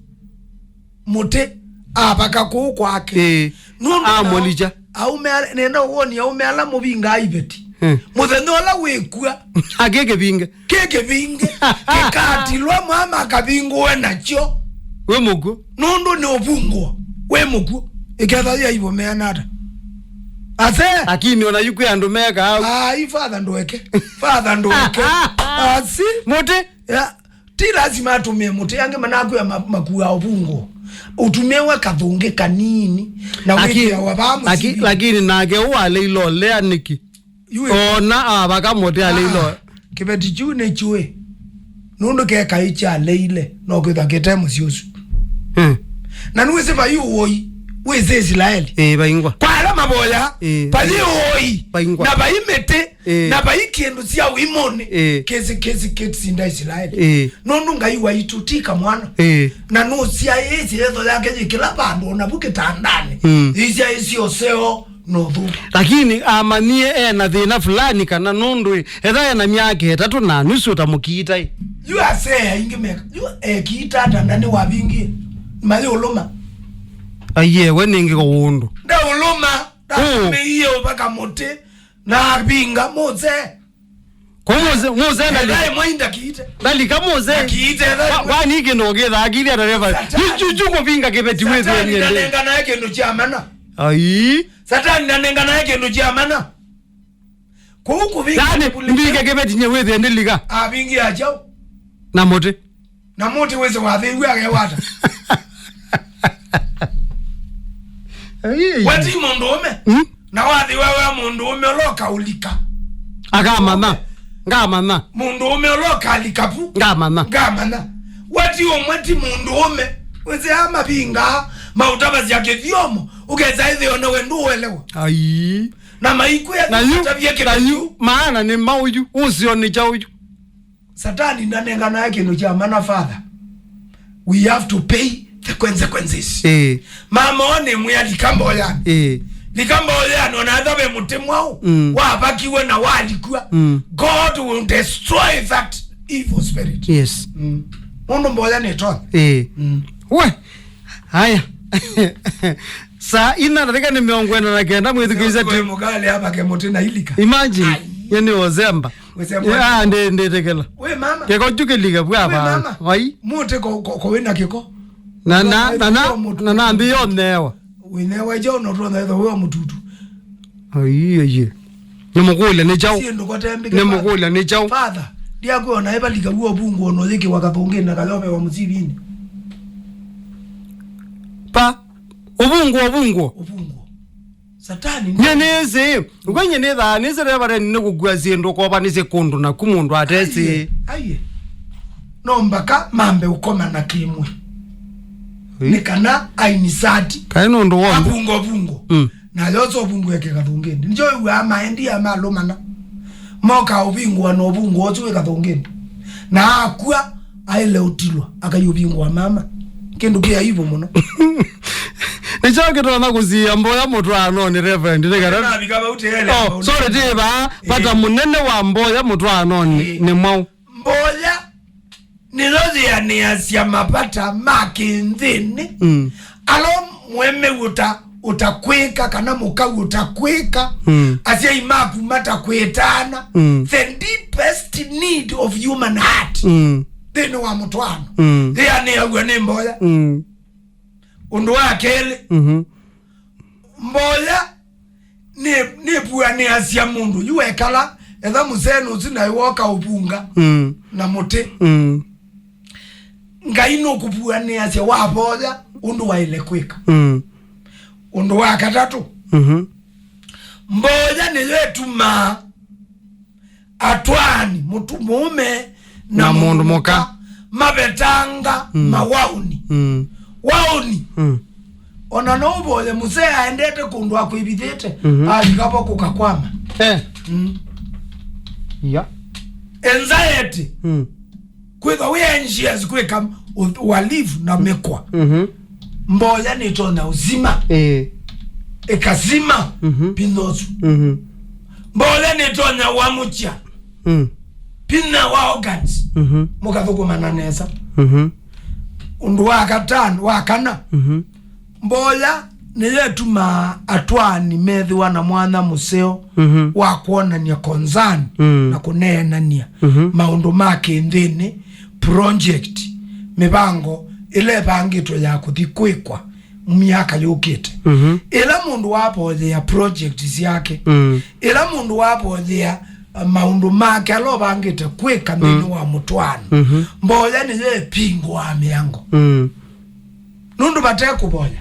Mũtĩ avaka kũu kwake. Ĩĩ. Nũndũ amũlikya. Aume ala, nenda ũwoni aume ala mũvingaa iveti. Hmm. Mũthenya ũla wĩkua. Akĩkĩvinge. Kĩ kĩvinge, kĩkatilwa mama akavingũe nakyo. Wĩ mũkw'ũ. Nũndũ nĩ ũvungũo. Wĩ mũkw'ũ. Ĩketha yaivo meana ata? Ase? Lakini ona yu kwĩ andũ meka au. Ai, father ndũeke. Father ndũeke. Asi? Mũtĩ? Ya, ti lazima atumie mũtĩ. Angĩ manakwĩa ma-, makua ũvungu. Ũtumie we kathũngĩ kanini. Na lakini, wĩkĩawa vaa mũsili. Lakini nake ũũ aleile ũlea nĩkĩ? Yue. Ona avaka mũtĩ aleile. Ah, kĩveti kyu nĩ kyũĩ. Nũndũ ke kaĩ kyaleile, no kwĩthwa kĩte mũsyĩ ũsu. Hmm. Na nĩwĩsĩ vai ũoi, wĩsĩ Isilaeli. Ĩĩ, vaingwa. Kwa ala mavoya, ĩĩ, vai ũoi, vaingwa, na vai mĩtĩ, ĩĩ, na vai kĩndũ sya ũimũnĩ, ĩĩ, kĩsĩ, kĩsĩ kĩsinda Isilaeli. Ĩĩ. Nũndũ Ngai waitũ ti kamwana. Ĩĩ. Na nũsyaĩĩsye yetho yake yĩ kĩla vandũ, o navu kĩtandanĩ. Mm. Isyaĩĩsye ũseo na ũthũku. Lakini amanyie ena thĩna fulani kana nũndũ ĩ, etha ena myaka ĩtatũ na nusu ta mũkiita ĩ. Yu asee aingĩ meka. Yu ekiita ata na nĩwavingie. Mayĩũlũma. Aiye, we nĩngĩ ko ũndũ. Ndaũlũma. Ndaũmĩie ũvaka mũtĩ. Na avinga Mose. Kwa Mose, Mose ndali-, ĩla ĩmwe indakiite. Ndalika Mose. Ndakiite, ĩla ĩmwe. Kwa, kwani kĩndũ ũkĩthaa kĩthya ndereva? Satani. Yu, yu, yu kũvinga kĩveti wĩthĩe. Satani ndanenganae kĩndũ kya mana. Ai. Satani ndanenganae kĩndũ kya mana. Kũu kũvinga. Yaani, kũlika. Mbinge kĩveti nye wĩthĩe ndĩlika. Avingi akyau. Na mũtĩ. Na mũtĩ wĩsĩ wathĩiw'e akewata. Ai, ai. We ti mũndũũme. Mm? Na wathĩwa we mũndũũme ũla ũkaũlika. Akamanya. Ngamanya. Mũndũũme ũla ũkalika pu. Ngamanya. Ngamanya. We ti ũmwe ti mũndũũme. Wĩsĩ aa mavingaa maũtavasya kĩthyomo. Ũkesa ĩthĩo na we ndũũelewa. Ai. Na maikwĩa na yu, atavye na kĩveti yu, maana nĩ maũyu. Ũseo nĩ kyaũ yu? Satani ndanenganae kĩndũ kya mana, father. We have to pay the consequences. Eh. Mama one mwĩa lika mboyani. Eh. Lika mboyani, ona atha ve mũtĩ mwaũ, mm, wavakiwe na walikwa. Mm. God will destroy that evil spirit. Yes. Mm. Mũndũ mboya nĩ tonya. Eh. Mm. We. Haya. Saa ina ndarĩka nĩ mĩongo ĩna na kenda, mwĩthukĩĩsya. Mũkale hapa ke mũtĩ na ilika. Imagine. Ai. Ye nĩ Ozemba. Ozemba. Ya, ndĩ, ndĩtĩkĩla. We mama. Kĩko kyu kĩlike vwa. We mama. Vai. Mũtĩ ko, ko, ko wĩna kĩko. Na, na, na, na, na, na mbĩ yonewa. Wĩnewa ĩkyo no tũna ĩtho we mũtutu. Ai, ai. Nĩmũkũlya nĩ kyaũ? Syĩndũ kote mbike. Nĩmũkũlya nĩ kyaũ? Father, ndiakwona ĩvalika w'o ũvungu ono yĩkĩwa kathũngĩnĩ na kayovewa mũsivinĩ. Pa, ũvungu, ũvungu. Ũvungu. Satani. Nye nĩsĩ, ngwenye nĩthaa, nĩsĩ reverend nĩkũkua syĩndũ kovanĩsye kũndũ naku mũndũ atesĩ. Aiye, aiye. No mbaka mambe ũkoma na kĩmwe. Ĩ. Nĩ kana ainisati. Kaĩ nũndũ w'o. Avungo, vungo. Mm. Na yosa ũvungu eke kathũngĩnĩ. Nĩkyo wĩw'aa maendi amalũmana. Moka ũvingũa na ũvungu ũsu wĩ kathũngĩnĩ. Na akua, aĩle ũtilwa, akaiũvingũa mama. Kĩndũ kĩ aibu mũno. Nĩkyo kĩtonya kũsiĩa mboya mũtwaanonĩ, Reverend, nĩ kana. Navika vau tĩele. Oh, sorry, ti vaa, vata mũnene wa mboya mũtwaanonĩ, ĩĩ, nĩ mwaũ? Mboya nĩyo yĩanĩasya mavata ma kĩnthĩnĩ. Mm. Ala mũemeu ũta-, ũtakwĩka, kana mũkau ũtakwĩka, mm, asyai maku matakwĩtaana. Mm. The deepest need of human heart. Mm. Nthĩnĩ wa mũtwaano. Mm. Yĩanĩaw'a nĩ mboya. Mm. Ũndũ wa kelĩ, mhm, mboya nĩ, nĩvuanĩasya mũndũ. Yu wekala, etha mũseenĩ ũsu naĩ woka ũvunga, mm, na mũtĩ. Mm. Ngai nũkũvuanĩasya wavoya ũndũ waĩle kwĩka. Mm. Ũndũ wa katatũ, mhm, mboya nĩyo ĩtumaa atwaani, mũtu-, mũũme na mũndũ mũka, mavetanga, mm, mawaũni. Mm. Waũni. Mm. Ona no ũvoye mũsee aendete kũndũ akwĩvithĩte, mhm, alika vo kũkakwama. Eh. Mm. Ya. Anxiety. Mm. Kwĩthwa wĩ anxious kwĩka u-, uhalifu na mĩkwa. Mhm. Mboya nĩtonya ũsima. Eh. Ĩkasima, mhm, vinya ũsu. Mhm. Mboya nĩtonya ũamũkya, mm, vinya wa organs. Mhm. Mũkathũkũmana nesa. Mhm. Ũndũ wa katano, wa kana, mhm, mboya nĩyo ĩtumaa atwaani methĩwa na mwanya mũseo, mhm, wa kwonany'a concern, mm, na kũneenany'a, mhm, maũndũ ma kĩnthĩnĩ, project, mĩvango ĩla ĩvangĩtwe ya kũthi kwĩkwa. myaka yũkĩte. Mhm. Ĩla mũndũ wavoyea project syake, Mm. ĩla mũndũ wavoyea, uh, maũndũ make ala ũvangĩte kwĩka nthĩnĩ Mm. wa mũtwaano, Mhm. mboya nĩyo ĩvingũaa mĩango. Mm. Nũndũ vate kũvoya.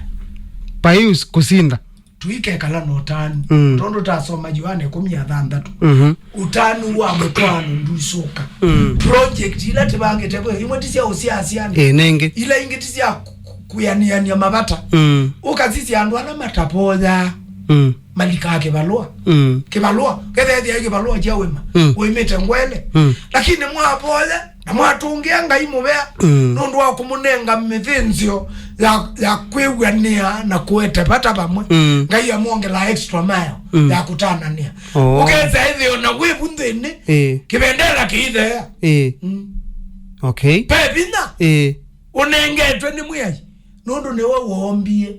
Vai us-, kũsinda. Tũikekala na ũtanu. Mm. Tondũ tasoma Yohana ĩkũmi na thanthatũ. Mhm. Ũtanu wa mũtwaano ndusũka. Mm. Project ila tũvangĩte kwĩ, imwe ti sya ũsyasyani. Ĩ, nengĩ. Ila ingĩ ti sya ku-, ku-, kũyanĩania mavata. Mm. Ũkasisya andũ ala matavoyaa. Mm. Malikaa kĩvalũa. Mm. Kĩvalũa. Kethethia kĩvalũa kya wĩma. Mm. Wĩmĩte ngwele. Mm. Lakini mwavoya, na mwatũngĩa Ngai mũvea Mm. nũndũ wa kũmũnenga mĩthĩnzĩo ya, ya kwĩw'anĩa na kũete vata vamwe. Mm. Ngai amwongela extra mile Mm. ya kũtananĩa. Oh. Ũkesa ĩthĩo na wĩvu nthĩnĩ, Ĩĩ. kĩvendela kĩitheea. Ĩĩ. Mm. Okay. Pe vinya Ĩĩ. ũnengetwe nĩ Mwĩai, nũndũ nĩwe woombie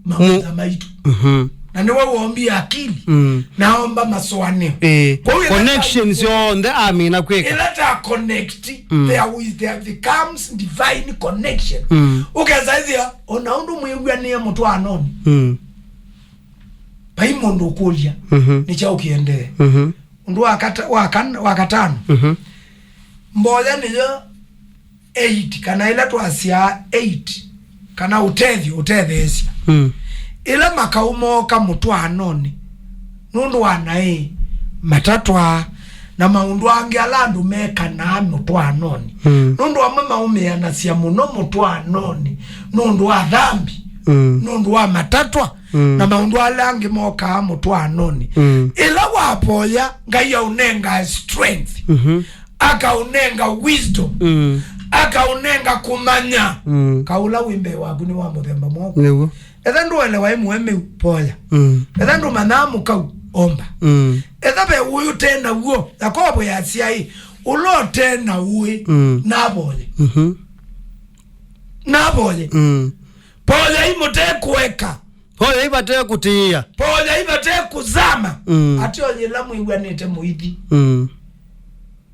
maũndũ maitũ. Mhm. Na nĩwe woombie akili. Mm. Na aomba masũanĩo. Eh, Kwa hiyo connection ĩla ta- syonthe amina kwĩka. Ĩla ta connect, Mm. there is, there becomes divine connection. Mm. Ũkesa ĩthĩa, ona ũndũ mwĩw'anĩe mũtwaanonĩ. Mm. Vai mũndũ ũkũlya, Mhm. nĩ kyaũ kĩendee? Mhm. Ũndũ wa kata-, wa kan-, wa katano. Mhm. Mboya nĩyo eight, kana ĩla twasyaa eight, kana ũtethyo, ũtetheesya. Mm. Ĩla makaũ mooka mũtwaanonĩ, nũndũ wa naĩ, matatwa, na maũndũ angĩ ala andũ mekanaa mũtwaanonĩ. Mm. Nũndũ amwe maũmĩanasya mũno mũtwaanonĩ, nũndũ wa thambi, Mm. nũndũ wa matatwa, Mm. na maũndũ ala angĩ mokaa mũtwaanonĩ. Mm. Ĩla wavoya, Ngai aũnengaa strength. Mhm. Akaũnenga wisdom. Mm. Akaũnenga kũmanya. Mm. Kaũla wĩ mbee waku nĩ wa mũthemba mwaku. Nĩguo. Etha ndũelewa ĩ mũemeu, voya. Mm. Etha ndũmanyaa mũkau, omba. Mm. Etha ve ũĩ ũte naw'o, Yakobo yasya ĩ, ũla ũte na ũĩ, Mm. navoye. Mhm. Navoye. Mm. Voyai mũte kũeka. Voyai vate kũtĩĩa. Voyai vate kũzama. Mm. Atĩ o yĩla mwĩw'anĩte mũithi. Mm.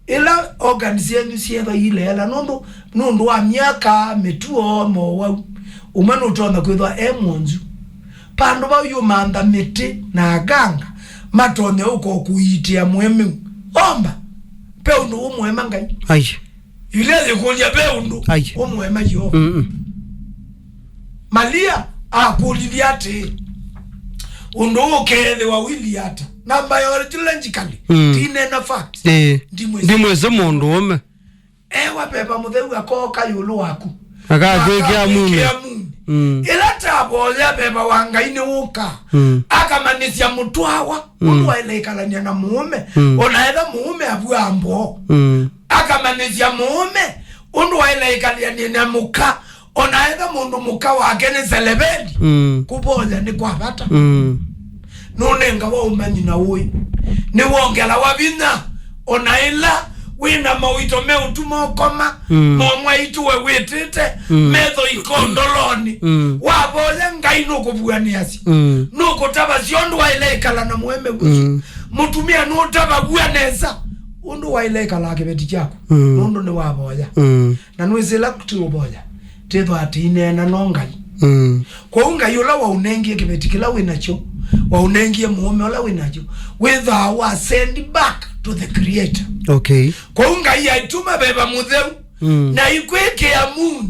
Ĩla organs syenyu syethwa iileela nũndũ, nũndũ wa myaka, mĩtuo, mowau, ũmwe nũtonya kwĩthwa e mwonzu. Vandũ vau yũmantha mĩtĩ na aganga matonya ũka kũiitĩa mũemeu. Omba. Ve ũndũ ũmũema Ngai. Ai. Yulia yĩkũlya ve ũndũ Ai. ũmũema Yeova. Mm-mm. Malia akũlilye atĩĩ, ũndũ ũkeethĩwa wĩli ata? Na biologically, Mm. ndinena fact. Ĩĩ. Ndimwĩsĩ. Ndimwĩsĩ mũndũ ũme. Ewa Veva Mũtheu akooka ĩũlũ waku. Akakwĩkĩa Na mune. akakwĩkĩa mune. Mm. Ĩla tavoya Veva wa Ngai nĩwũka. Mm. Akamanyĩsya mũtwawa, Mm. ũndũ waĩle ĩkalany'a na mũũme. Mm. Ona etha mũũme avua mboo. Mm. Akamanyĩsya mũũme ũndũ waĩle ĩkalĩanĩa na mũka, ona etha mũndũ mũka wake nĩ seleveli. Mm. Kũvoya nĩ kwa vata. Mm. Nũnengawa ũmanyi na ũĩ. Nĩwongelawa vinya. Ona ĩla wĩ na mawĩto meũtuma ũkoma, Mm. momwa aitũ we wĩtĩte, Mm. metho iko ndolonĩ. Mm. Wavoya Ngai nũkũvuanĩasya. Mm. Nũkũtavasya ũndũ waĩle ĩkala na mũeme ũsu. Mm. Mũtumĩa nũtavaw'a nesa ũndũ waĩle ĩkalaa kĩveti kyaku, Mm. nũndũ nĩwavoya. Mm. Na nĩwĩsĩ ĩla tũũvoya, tĩthwaa tĩineena no Ngai. Mm. Kwoou Ngai ũla waũnengie kĩveti kĩla wĩ nakyo, waũnengie mũũme ũla wĩ nakyo, wĩthaa wa send back to the creator. Okay. Kwoou Ngai aituma Veva Mũtheu, Mm. na ikwĩkĩa mune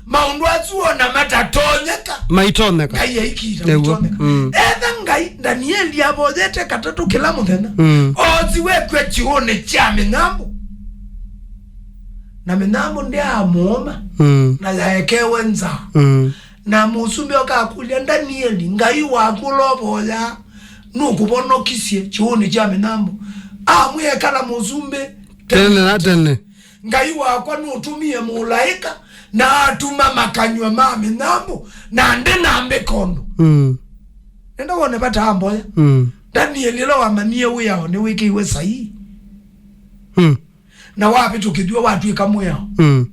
maũndũ asu ona matatonyeka. Maitonyeka. Ngai aikita Nĩguo. maitonyeka. Mm. Etha Ngai, Danieli avoyete katatũ kĩla mũthenya. Mm. Oosiwe kw'e kĩũũnĩ kya mĩnyambũ. Na mĩnyambũ ndyaamũũma. Mm. Na yaekewe nzaa. Mm. Na mũsumbĩ ũkakũlya, Danieli, Ngai waku ũla ũvoyaa nũkũvonokisye kĩũũnĩ kya mĩnyambũ? Amwĩa, ekala mũsumbĩ Tene na tene. Ngai wakwa nũtũmie mũlaĩka, na atuma makanywa ma mĩnyambũ, na ndĩnambĩka ũndũ. Mm. Nenda wone vata wa mboya. Mm. Danieli ũla wamanyie wĩao nĩwĩkĩiwe saii. Mm. Na wavĩtũkĩthw'a watw'ĩka mwĩao. Mm.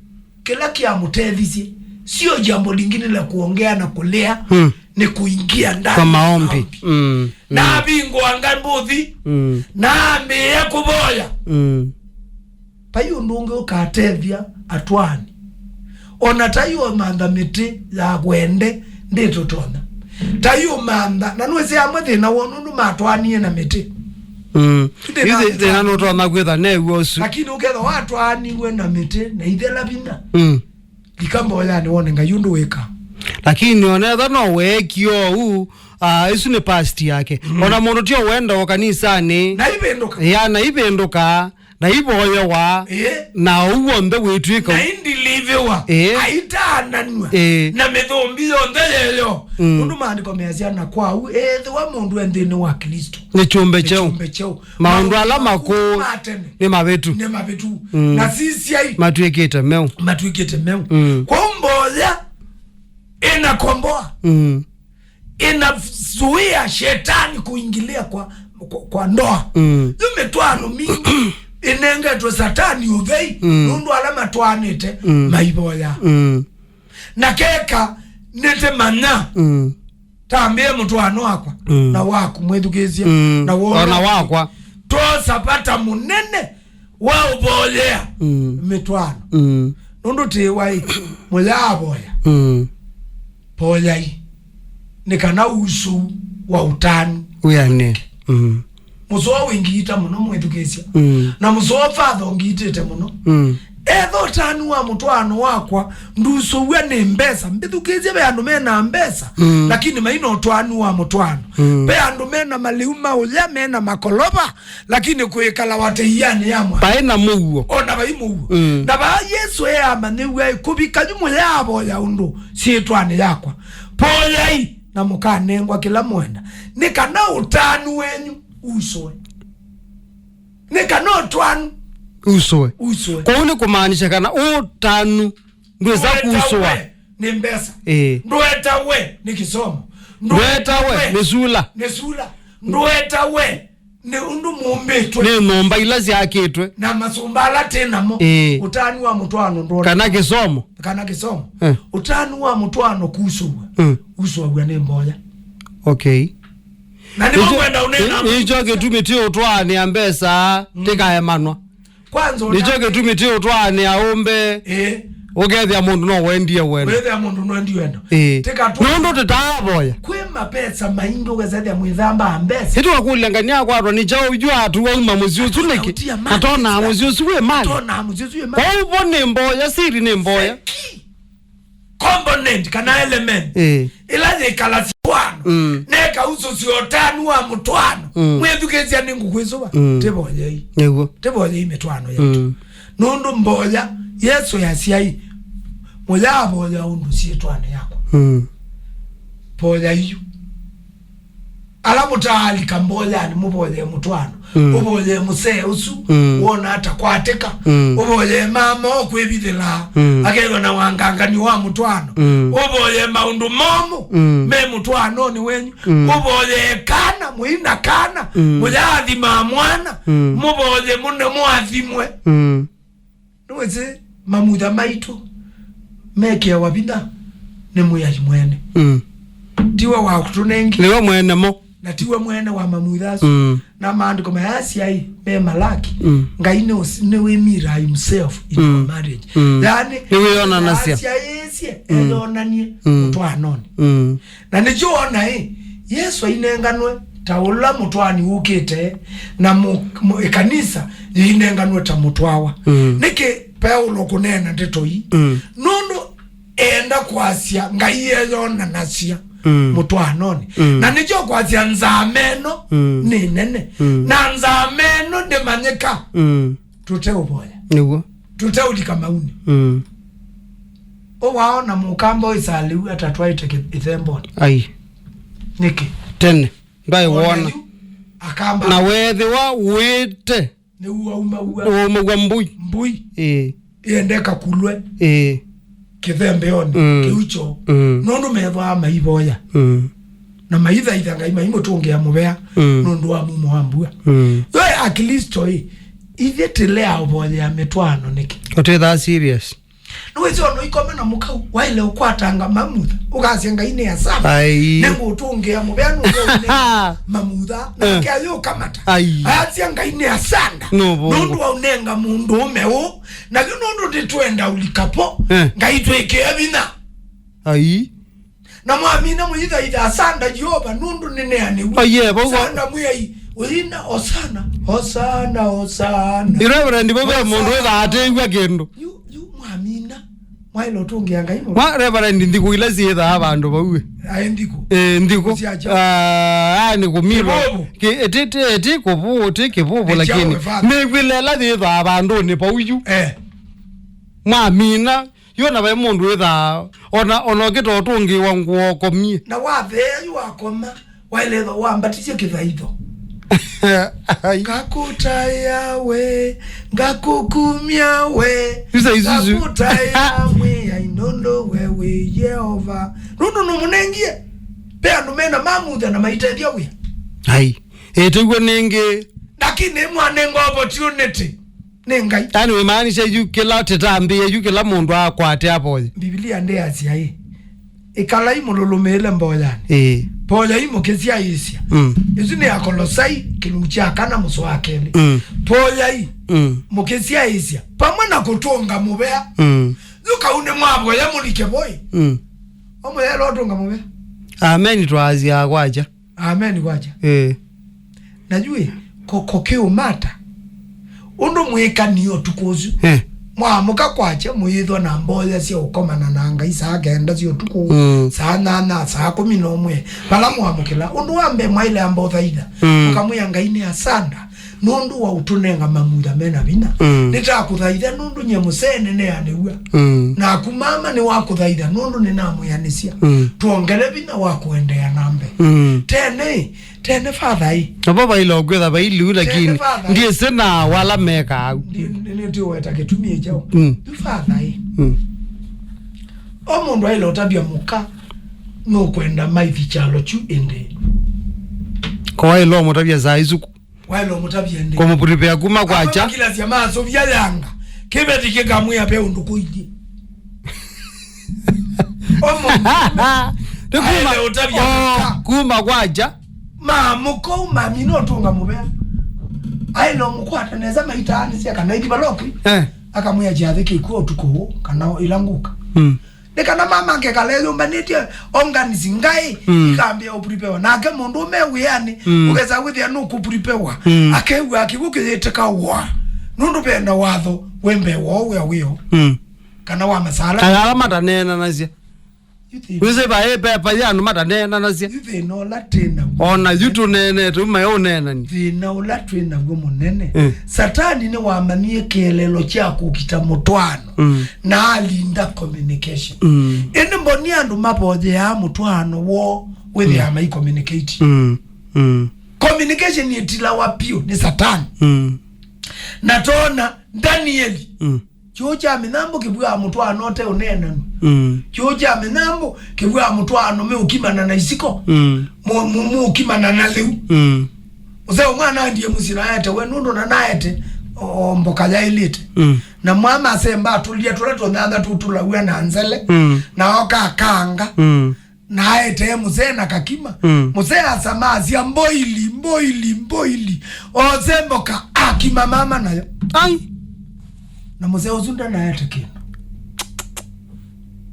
Kĩla kĩamũtethisye, sio jambo lingine la kuongea na kulea, Mm. ni kuingia ndani Kwa ya maombi. maombi. Mm, mm. Na avingũa ngambũthi, Mm. na ambĩĩa kũvoya. Mm. Vai ũndũ ũngĩ ũkatethya atwaani. O na tai ũmantha mĩtĩ ya wende Ndĩtũtonya. Ta yu mantha, na nũĩsĩ amwe thĩna woo nũndũ matwaanie na mĩtĩ. Mm. Yu thĩna Yu thĩ- thĩna nũtonya kwĩtha new'o ũsu. Lakini ũkethwa watwaaniwe na mĩtĩ na ithela vinya. Mm. Lika mboyanĩ wone Ngai ũndũ wĩka. Lakini onetha no weekie ũu, ah, isu nĩ past yake. Mm. Ona mũndũ tio wenda o kanisanĩ. Na ivĩndũka. Ya, na ivĩndũka, na ivoyewa, Ĩĩ. Na ũu w'onthe wĩtw'ĩka. Na indiliviwa, Ĩĩ. Aitaananw'a, Ĩĩ. Na mĩthũmbi yonthe yeyo. Mm. Nũndũ maandĩko measya, na kwa ũu, ethĩwa mũndũ e nthĩnĩ wa Klĩsto. Nĩ kyũmbe kyeũ. Nĩ kyũmbe kyeũ. Maũndũ ala makũũ ma tene nĩ mavĩtu. Nĩ mavĩtu. Mm. Na sisyai. Matw'ĩkĩte meũ. Matw'ĩkĩte meũ. Mm. Kwa mboya ĩnakomboa. Mm. Inazuia shetani kuingilia kwa, kwa, kwa ndoa. Mm. Yu mĩtwaano mingĩ ĩnengetwe satani ũthei, Mm. Nũndũ ala matwaanĩte, Mm. Maivoya. Mm. Na keka nĩtĩmanya. Mm. Tambĩe mũtwaano wakwa, Mm. Na waku mwĩthukĩĩsye, Mm. Na wona Ona wakwa. Twosa vata mũnene wa ũvoyea Mm. Mĩtwaano. Mm. Nũndũ tĩwa ĩ, mũyaavoya. Mm. Voyai. Nĩ kana ũsũu wa ũtanu. Wĩanĩe. Mm. Mũsoo wĩngiita mũno mwĩthukĩĩsya. Mm. Na mũsoo father ũngiitĩte mũno. Mm. Etha ũtanu wa mũtwaano wakwa ndusũw'a nĩ mbesa. Mbĩthukĩĩsye ve andũ mena mbesa, Mm. Lakini maina ũtanu wa mũtwaano. Mm. Ve andũ mena malĩu ma ũya, mena makolova, lakini kwĩkala wateianĩ ya mwana. Vai na mũuo. O na vai mũuo. Mm. Na vaa Yesũ eamanyĩw'a kũvika yu mũyaavoya ũndũ syĩtwanĩ yakwa. Voyai na mũkanengwa kĩla mwenda. Nĩ kana ũtanu wenyu usũe. Nĩ kana ũtanu Usũe. Usũe. Kwoou nĩ kũmaanisha kana ũtanu ndwĩsa Ndũetawe kusũa. Nĩ mbesa. Ĩĩ. Ndũetawe nĩ kĩsomo. Ndũetawe nĩ sula. Nĩ sula. Ndũetawe nĩ ũndũ mũmbĩtwe. Nĩ nyũmba ila syakĩtwe. Na masũmba ala tĩ namo. Ĩĩ. Ũtanu wa mũtwaano ndwona. Kana kĩsomo. Kana kĩsomo. Eh. Ũtanu wa mũtwaano kusũw'a. Mm. Usũaw'a nĩ mboya. Okay. Na nĩmo Nĩkyo- ngwenda ũneena nĩ- nĩkyo kĩtumi ti ũtwaanĩa mbesa Mm. tĩkaemanwa. Kwanza Nĩkyo ũtambĩ- kĩtumi ti ũtwaanĩa ũmbe. Eh. Ũkethĩa mũndũ no wendie wendo. Wethĩa mũndũ no endi wendo. Eh. Tĩkatwa- Nũndũ tũtaavoya. Kwĩ mapesa maingĩ ũkasethĩa mwĩthamba mbesa. Ĩtũ wakũlya ngania kwatwa nĩ kyaũ yu atu wauma mũsyĩ ũsu nĩkĩ? Ũtia mali. Atona mũsyĩ ũsu wĩ mali. Atona mũsyĩ ũsu wĩ mali. Kwa ũvo nĩ mboya, siri nĩ mboya. Seki. Component kana element Eh. Ĩla yĩkalasya mũtwaano Mm. Neka usũsya ũtanu wa mũtwaano Mm. Mwĩthukĩĩsya nĩ ngũkwĩsũva Mm. Tĩvoyei Nĩguo. Tĩvoyei mĩtwaano yetu Mm. Nũndũ mboya Yesũ yasyai mũyavoya ũndũ syĩtwanĩ yakwa Mm. Voyai yu Ala mũtaalika mboyanĩ mũvoyee mũtwaano Mm. Ũvoyee mũsee ũsu Mm. Wona atakwatĩka Mm. Ũvoyee mama ũkwĩvithĩlaa Mm. Akethwa na wangangani wa mũtwaano Mm. Ũvoyee maũndũ momũ Mm. Me mũtwaanonĩ wenyu Mm. Ũvoyee kana mũina kana Mm. Mũyaathimaa mwana Mm. Mũvoye mũne mũathimwe Mm. Nĩwĩsĩ mamutha maitũ mekĩawa vinya nĩ Mwĩai mwene. Mm. Tiwe wa kũtũnengi. Nĩwe mwene mo. Na tiwe mwene wa mamutha asu. Mm. Na maandĩko mayasya ĩ, me Malaki, Mm. Ngai nĩ ũs- nĩwĩmiraa himself in Mm. Our marriage. Mm. Yaani, Nĩwĩyonanasya. Asyaĩĩsye, Mm. Eyonanie Mm. Mũtwaanonĩ. Mm. Na nĩkyo wona ĩ, Yesũ ainenganwe ta ũla mũtwaani wũkĩte, na mũ, mũ, ĩkanisa yĩinenganwe ta mũtwawa. Mm. Nĩkĩ Paulo kũneena ndeto ii? Mm. Nũndũ eenda kwasya Ngai eyonanasya Mm. mũtwaanonĩ. Mm. Na nĩkyo kwasya nzama ĩno Mm. nĩ nene. Mm. Na nzama ĩno ndĩmanyĩka Mm. tũteũvoya. Nĩguo. Tũteũlika maunĩ. Mm. Ũwaona mũkamba ũisalĩu atatwaĩte kĩ- ĩthembonĩ. Ai. Nĩkĩ? Tene. Ndwaĩ wona. Yu, akamba. Na weethĩwa wĩte. Nĩw'o waumaw'a. Waumaw'a mbui. Mbui. Ĩĩ. Yendeka kulwe. Ĩĩ. Kĩthembeonĩ. Mm. Kĩu kyoo. Mm. Nũndũ methwaa maivoya. Mm. Na maithaitha Ngai maimũtũngĩa mũvea Mm. Nũndũ wa mumo wa mbua. Mm. Yo Aklisto ĩ, ithyĩ tĩlea ũvoyea mĩtwaano nĩkĩ? Ũtĩthaa serious. Nĩwĩsĩ ona ũikoma na mũkau, waĩle ũkwatanga mamutha, ũkasya Ngai nĩ asama. Ai. Nĩngũtũngĩa mũvea nũndũ mamutha, nake Eh. ayũkamata. Ai. Ayasya Ngai nĩ asanda. Nũvũngũ. Nũndũ waũnenga mũndũũme ũũ, na yu nũndũ ndĩtwenda ũlikapo, Eh. Ngai twĩkĩe vinya. Ai. Na mwamina mũyĩthaitha, "Asanda Yeova, nũndũ nĩneanĩw'e." Oye, vau va- Sanda Mwĩai, ũyina, "Osana, osana, osana." Reverend, vau ve mũndũ wĩthaa atĩĩw'a kĩndũ. Yu, yu mwamina, mwaĩle ũtũngĩa Ngai mũno. Mwa Reverend, nthikũ ila syĩthaa vandũ vau ĩ. Aĩ nthikũ. Ĩ, nthikũ. Cia kyaũ? Ah, ah, nĩ kũmilwa. Kĩvũvũ. Kĩ-, ĩtĩ, ĩtĩ, ĩtĩ kũvũ, ĩtĩ kĩvũvũ, nĩ lakini kyaũ, Father? Nĩ ĩvĩla ĩla yĩthaa vandũnĩ vau yu. Eh. Mwamina, yona vai mũndũ wĩthaa, ona, ona ũkĩta ũtũngĩwa ngũa ũkomie. Na wathea yu wakoma, waĩle ĩtha wambatisye kĩthaitho. Ai. Ngakũtaĩa we, ngakũkumya we, Yu saa isu, isu. Ngakũtaĩa Mwĩai nũndũ we wĩ Yeova. Nũndũ nũmũnengie. Ve andũ mena mamutha na maitethya wĩa. Ai. Ĩtĩw'e nĩngĩ. Lakini mwanenga opportunity. Nĩ Ngai. Yaani wĩmaanisha yu kĩla tĩtambĩe yu kĩla mũndũ akwate avoye. Mbivilia ndĩasya ĩ, "Ĩkalai mũlũlũmĩĩle mboyanĩ." Ĩĩ. Mboyai mũkĩsyaĩĩsya. Mm. Ĩsu nĩ Akolosai kĩlungu kya kana mũsoa wa kelĩ. Mm. Mboyai Mm. mũkĩsyaĩĩsya vamwe na kũtũnga mũvea. Mm. Yu kau nĩ mwavoya mũlike voi. Mm. Omũyaĩla ũtũnga mũvea. Amen, twaasya kwakya. Amen kwakya. Ĩĩ. Na yu ĩ, ko, ko kĩũmata. Ũndũ mwĩkanie ũtukũ ũsu. Eh. Mwaamũka kwakya, mũyĩthwa na mboya sya ũkomana na Ngai saa kenda sya ũtukũ, Mm. saa nyanya, saa kũmi na ũmwe. Vala mwamũkĩla. Ũndũ wa mbee mwaĩle amba ũthaitha. Mm. Mũkamwĩa Ngai nĩ asanda. Nũndũ wa ũtũnenga mamutha mena vinya. Mm. Nĩtakũthaitha nũndũ nyie mũsee nĩneanĩw'a. Mm. Naku mama nĩwakũthaitha nũndũ nĩnamwĩanĩsya. Mm. Twongele vinya wa kũendeea na mbee. Mm. Tene, tene father ĩ. Navo vaila ũkwĩtha vailiu, lakini father ĩ. Ndiĩsĩ na wala mekaa au. Ndi-, ndi-, ndi-, ndiweta kĩtumi kyaũ. Mm. Yu father ĩ. Mm. O mũndũ aĩle ũtavya mũka nũkwenda maithi kyalo kyu ĩndĩ. Ko waĩle ũmũtavya saa isuku. Waĩle ũmũtavya ĩndĩ. Kũmũprepare kuma kwakya. Amwe makilasya masũvya yanga. Kĩveti kĩkamwĩa ve ũndũ kũilyĩ. O mũndũ Nĩ kuma, aĩle ũtavya oh, mũka. Kuma kwakya. Ma mũka ũmamina ũtũnga mũvea. Aĩle ũmũkwata nesa maitaanĩsya kana ithi valokwi. Eh. Akamwĩa kyathĩ kĩkw'o ũtukũ ũũ kana ĩla ngũka. Mm. Nĩ kana mama angekala eyũmbanĩtye organs ngaĩ Mm. ikambĩa ũpuripewa. Nake mũndũ ũme wĩanĩ Mm. ũkesa kwĩthĩa nũkũpuripewa. Mm. Akew'a kĩw'ũ kĩyĩtĩka wa. Nũndũ venda watho wĩ mbee woo wĩa wĩo. Mm. Kana wa masala. Kana ala mataneenanasya. Yu thĩna. Wĩsĩ vaĩ pepa ya andũ mataneenanasya. Yu thĩna ũla twĩ naw'o. Ona yu tũneenete, umae ũneenani. Thĩna ũla twĩ naw'o mũnene. Mm. Satani nĩwamanyie kĩeleelo kya kũkita mũtwaano. Mm. Na alinda communication. Mm. Ĩndĩ mboni andũ mavoyeaa mũtwaano woo wĩthĩaa Mm. mai communicate. Mm. Mm. Communication ĩtilawa piũ nĩ Satani. Mm. Na tona Danieli. Mm. Kyũũ kya mĩnyambũ kĩvw'aa mũtwaano ũte ũneenanw'a. Mm. Kyũũ kya mĩnyambũ kĩvw'aa mũtwaano meũkimana na isiko. Mm. Mu-, mu-, mũũkimana na lĩu. Mm. Ũseo mwana andie mũsyĩ na aete we nũndũ na naete o, o mboka yaĩlĩte. Mm. Na mwa masemba atũlia tũla tũnyanya tũtũlaw'a na nzele. Mm. Na oka akanga. Mm. Na aetee mũsee na kakima. Mm. Mũsee asama asya, "Mboili, mboili, mboili." Ose mboka akima mama nayo. Ai. Na mũsee ũsu ndanaete kĩndũ.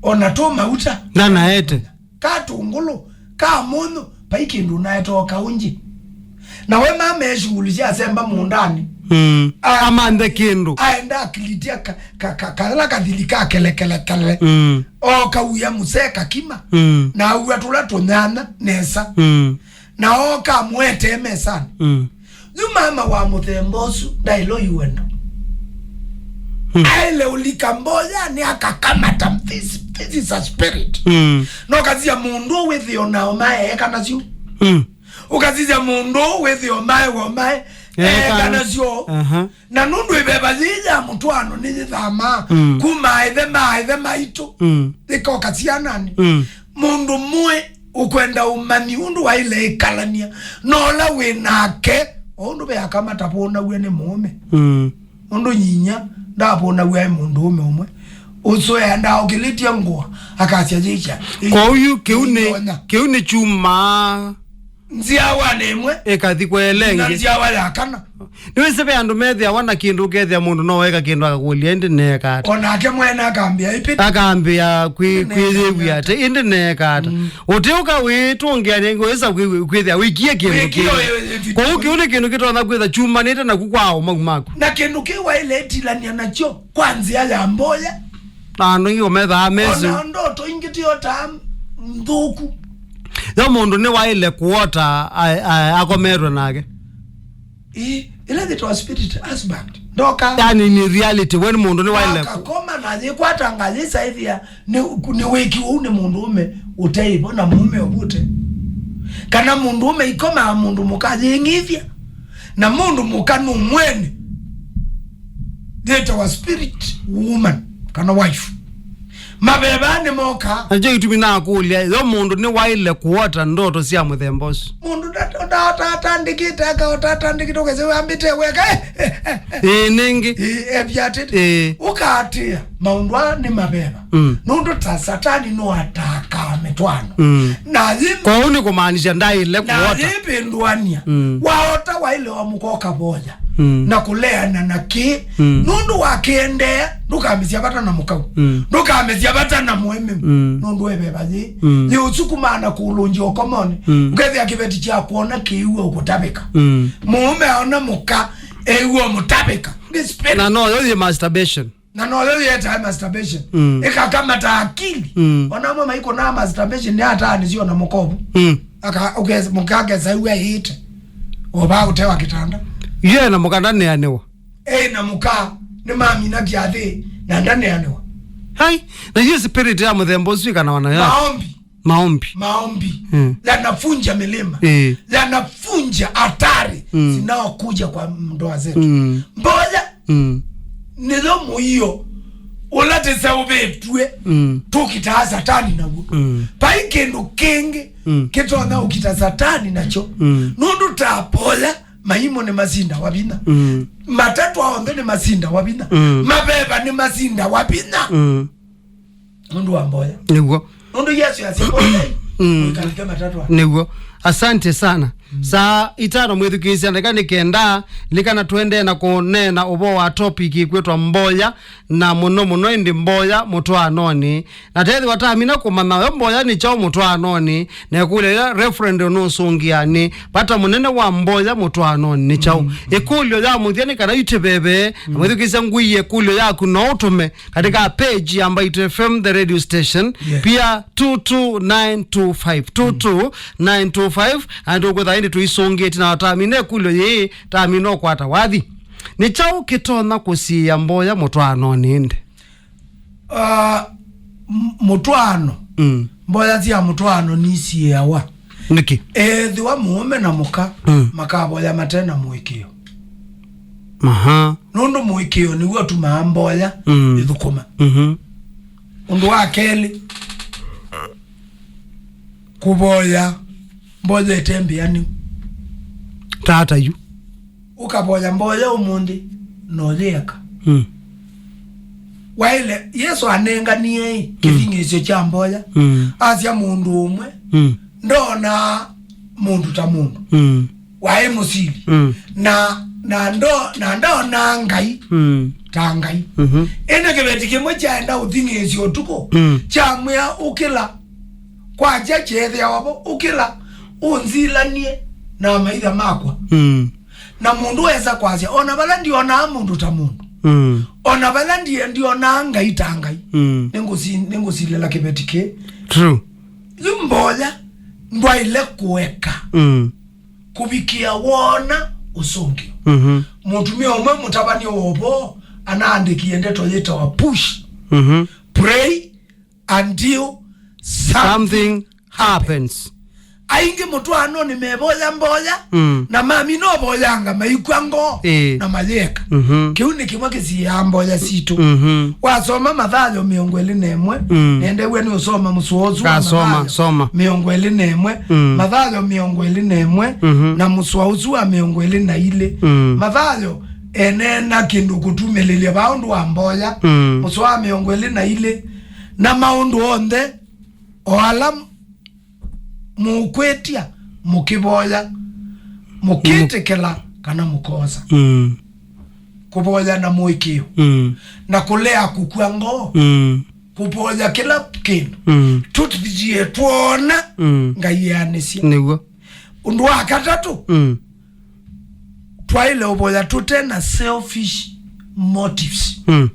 Ona tũ mauta. Ndanaete. Ka tũngũlũ, ka mũnyũ, vai kĩndũ naete o kaũnji. Na we mama e shughuli sya semba mũũndanĩ. Mm. A- Amanthe kĩndũ. Aenda akilitia ka, ka, ka, kala kathili ka kelekelekele. Mm. Oka uya mũsee kakima. Mm. Na aua tũla tũnyanya nesa. Mm. Na oka amũetee mesanĩ. Mm. Yu mama wa mũthemba ũsu ndaĩle ũiwendo. Mm. Aĩle ũlika mboyanĩ akakamata, this, this is a spirit. Mm. No kasia mũndũ wĩthĩo nao maeeka nasyo. Mm. Ũkasisya mũndũ ũũ wĩthĩo mae wa mae, eeka nasyo. Aha. Na nũndũ ĩveva yĩĩ ya mũtwaano nĩyĩthamaa Mm. kuma aĩthe ma aĩthe maitũ Mm. ĩkoka syananĩ. Mm. Mũndũ mũĩ ũkwenda ũmanyi ũndũ waĩle ĩkalany'a na ũla wĩ nake, o ũndũ ve aka matavũnaw'a nĩ mũũme. Mm. Ũndũ nyinya ndavũnaw'a e mũndũũme ũmwe. Ũsũea ndaũkĩlĩtye ngũa, akasya yĩkya. Kwoou yu kĩu nĩ, kĩu nĩ kyumaa Nzyawanĩ ĩmwe ĩkathi kwa ĩla na ĩngĩ. Nzyawa ya kana. Nĩwĩsĩ ve andũ methĩawa na kĩndũ, ũkethĩa mũndũ no weka kĩndũ akakũlya, "Ĩndĩ neeka ata?" O nake mwene akambĩa ĩpĩ. Akambĩa kwĩ-, kwĩyĩw'a atĩ, "Ĩndĩ neeka ata?" Mm. Ũtĩũka wĩtũngĩanĩa, wĩsa kwĩ-, kwĩthĩa wĩkie kĩndũ kĩu. Kĩu nĩ kĩndũ kĩtonya kwĩtha kyumanĩte naku kwa ũmau maku. Na kĩndũ kĩu waĩle ĩtilany'a nakyo kwa nzĩa ya mboya. Na andũ aingĩ ũmethaa mesĩ. Ona ndoto ingĩ tiotaa nthũku. Yo mũndũ nĩwaĩle kũota a-, a-, akometwe nake. Ĩĩ, ĩla yĩtawa spirit husband. Ndoka. Yani, in reality, we nĩ mũndũ nĩwaĩle kũ- akakoma na yĩkwata ngathĩ saithia nĩ, nĩ wĩki ũu nĩ mũndũũme ũteĩvo na mũũme ũvute. Kana mũndũũme ikomaa mũndũ mũka yĩng'ithya. Na mũndũ mũka nũmwene. Yĩtawa spirit woman kana wife. Maveva nĩmoka. Na nĩkyo gĩtumi nakũlya, yo mũndũ nĩwaĩle kũota ndoto sya mũthemba ũsu. Mũndũ nda-, nda-, nda-, atandĩkĩte, akaota atandĩkĩte, ũkese wambĩte weka. Ĩĩ, nĩngĩ. Ĩĩ, evyatĩte. Ĩĩ. Ũkaatĩa, maũndũ aa nĩ maveva. Mm. Nũndũ ta Satani no atakaa mĩtwaano. Mm. Na yĩ- Kwoou nĩ kũmaanisya ndaĩle na kũota. Yĩvĩndũania. Mm. Waota waĩle wa mũka ũkavoya. Mm. Na kũleana na kĩ. Mm. Nũndũ wa kĩendeea, ndũkamĩsya vata na mũkau. Mm. Ndũkamĩsya vata na mũĩmĩu. Mm. Nũndũ eveva yĩ. Mm. Yĩ ũsukumaa na kũlũngya ũkomonĩ. Mm. Ũkethĩa kĩveti kya kwona kĩiw'a ũkũtavĩka. Mm. Mũũme aona mũka, ew'a ũmũtavĩka. Nĩ spirit. Na no yo yĩ masturbation. Na noyo yĩetae masturbation. Mm. Ĩkakamata akili. Mm. Ona amwe maikũnaa masturbation nĩ ataanĩsyo na mũkovu. Mm. Aka-, ũkes-, mũka akesa ĩw'a ĩĩte. O vaa ũtee wa kĩtanda. Ye na mũka ndaneanĩwa. Ĩ na mũka nĩmamina kyathĩ na ndaneanĩwa. Hai, na hiyo spirit ya mũthemba ũsu ĩkanawa nayo. Maombi. Maombi. Maombi. Mm. Yanavunja milima. Eh. Yanavunja hatari Mm. zinaokuja kwa ndoa zetu. Mm. Mboya Mm. nĩyo mũio ũla tĩseũvĩtw'e Mm. tũkitaa Satani naw'o. Mm. Vai kĩndũ kĩngĩ Mm. kĩtonya ũkita Satani nakyo. Mm. Nũndũ ta mboya, maimũ nĩmasindawa vinya. Mm. Matatwa onthe nĩmasindawa vinya. Mm. Maveva nĩmasindawa vinya. Mm. Nũndũ wa mboya. Nĩw'o. Nũndũ Yesu yasya mboya Mm. mũikalike matatwa. Nĩw'o. Asante sana. Mm. Saa itano mwĩthukĩĩsya ndeka nĩ kenda, likana tũendee na kũneena ũvoo wa topic ĩkwĩtwa mboya, na mũno mũno ĩndĩ mboya mũtwaanonĩ. Na tethĩwa tamina kũmanya yo mboya nĩ kyaũ mũtwaanonĩ, na ĩkũlyo ya Reverend nũsũngĩa nĩ vata mũnene wa mboya mũtwaanonĩ nĩ kyaũ. Mm. Ĩkũlyo ya mũthya nĩ kana itĩveve, na mwĩthukĩĩsya ngũie ĩkũlyo yaku no ũtũme katika page ya Mbaitũ F M, the radio station, Yeah. pia two two nine two five, two two nine two five, na nĩtũkwĩtha ĩndĩ tũisũngĩĩtye na tamina ĩkũlyo yĩĩ, tamina ũkwata wathi. Nĩ kyaũ kĩtonya kũsiĩĩa mboya mũtwaanonĩ ĩndĩ? Ah, m-, mũtwaano. Mm. Mboya sya mũtwaano nisiĩawa. Nĩkĩ? Ethĩwa mũũme na mũka Mm. makavoya mate na mũĩkĩĩo. Aha. Nũndũ mũĩkĩĩo nĩw'o ũtumaa mboya Mm. ĩthũkũma. Mhm. Ũndũ wa kelĩ, kũvoya mboya ĩte mbĩanĩu. Tata yu. Ũkavoya mboya ũmũnthĩ, na ũyĩeka. Mm. Waĩle, Yesũ anenganie ĩ, Mm. kĩthing'ĩĩsyo kya mboya. Mm. Asya mũndũ ũmwe, Mm. ndoonaa mũndũ ta mũndũ. Mm. Waĩ mũsili. Mm. Na, na ndo-, na ndoonaa Ngai Mm. ta Ngai. Mhm. Ĩndĩ kĩveti kĩmwe kyaenda ũthing'ĩĩsya ũtukũ, Mm. kyamwĩa ũkĩla, kwakya kyeethĩawa vo, ũkĩla, ũnzilanie na amaitha makwa. Mm. Na mũndũ wesa kwasya, "O na vala ndionaa mũndũ ta mũndũ, Mm. o na vala ndie-, ndionaa Ngai ta Ngai, Mm. nĩngũsi-, nĩngũsilĩla kĩveti kĩĩ." True. Yu mboya ndwaĩle kũeka Mm. kũvikĩa woona ũsũngĩo. Mhm. Mũtumĩa ũmwe mũtavany'a wa ũvoo anaandĩkie ndeto yĩtawa push. Mhm. Pray until something Something happens. Aingĩ mũtwaanonĩ mevoya mboya, Mm. na mami no voyanga maikw'a ngoo Ĩĩ. na mayĩeka. Mhm. Kĩu nĩ kĩmwe kĩsiĩaa mboya sitũ. Mhm. Wasoma Mathayo mĩongo ĩlĩ na ĩmwe, Mm. nĩendew'e nĩ ũsoma mũsoa ũsu wa Ngasoma, Mathayo soma. mĩongo ĩlĩ na ĩmwe, Mm. Mathayo mĩongo ĩlĩ na ĩmwe, Mhm. na mũsoa ũsu wa mĩongo ĩlĩ na ilĩ. Mm. Mathayo eneena kĩndũ kũtumĩlĩlya vaa ũndũ wa mboya. Mm. Mũsoa wa mĩongo ĩlĩ na ilĩ, na maũndũ onthe o ala mũkwĩtya mũkĩvoya, mũkĩtĩkĩla kana mũkoosa. Mm. Kũvoya na mũĩkĩĩo. Mm. Na kũlea kũkw'a ngoo. Mm. Kũvoya kĩla kĩndũ. Mm. Tũtiie twona. Mm. Ngai eanĩsye. Nĩw'o. Ũndũ wa katatũ, mm, twaĩle ũvoya tũte na selfish motives. Mm.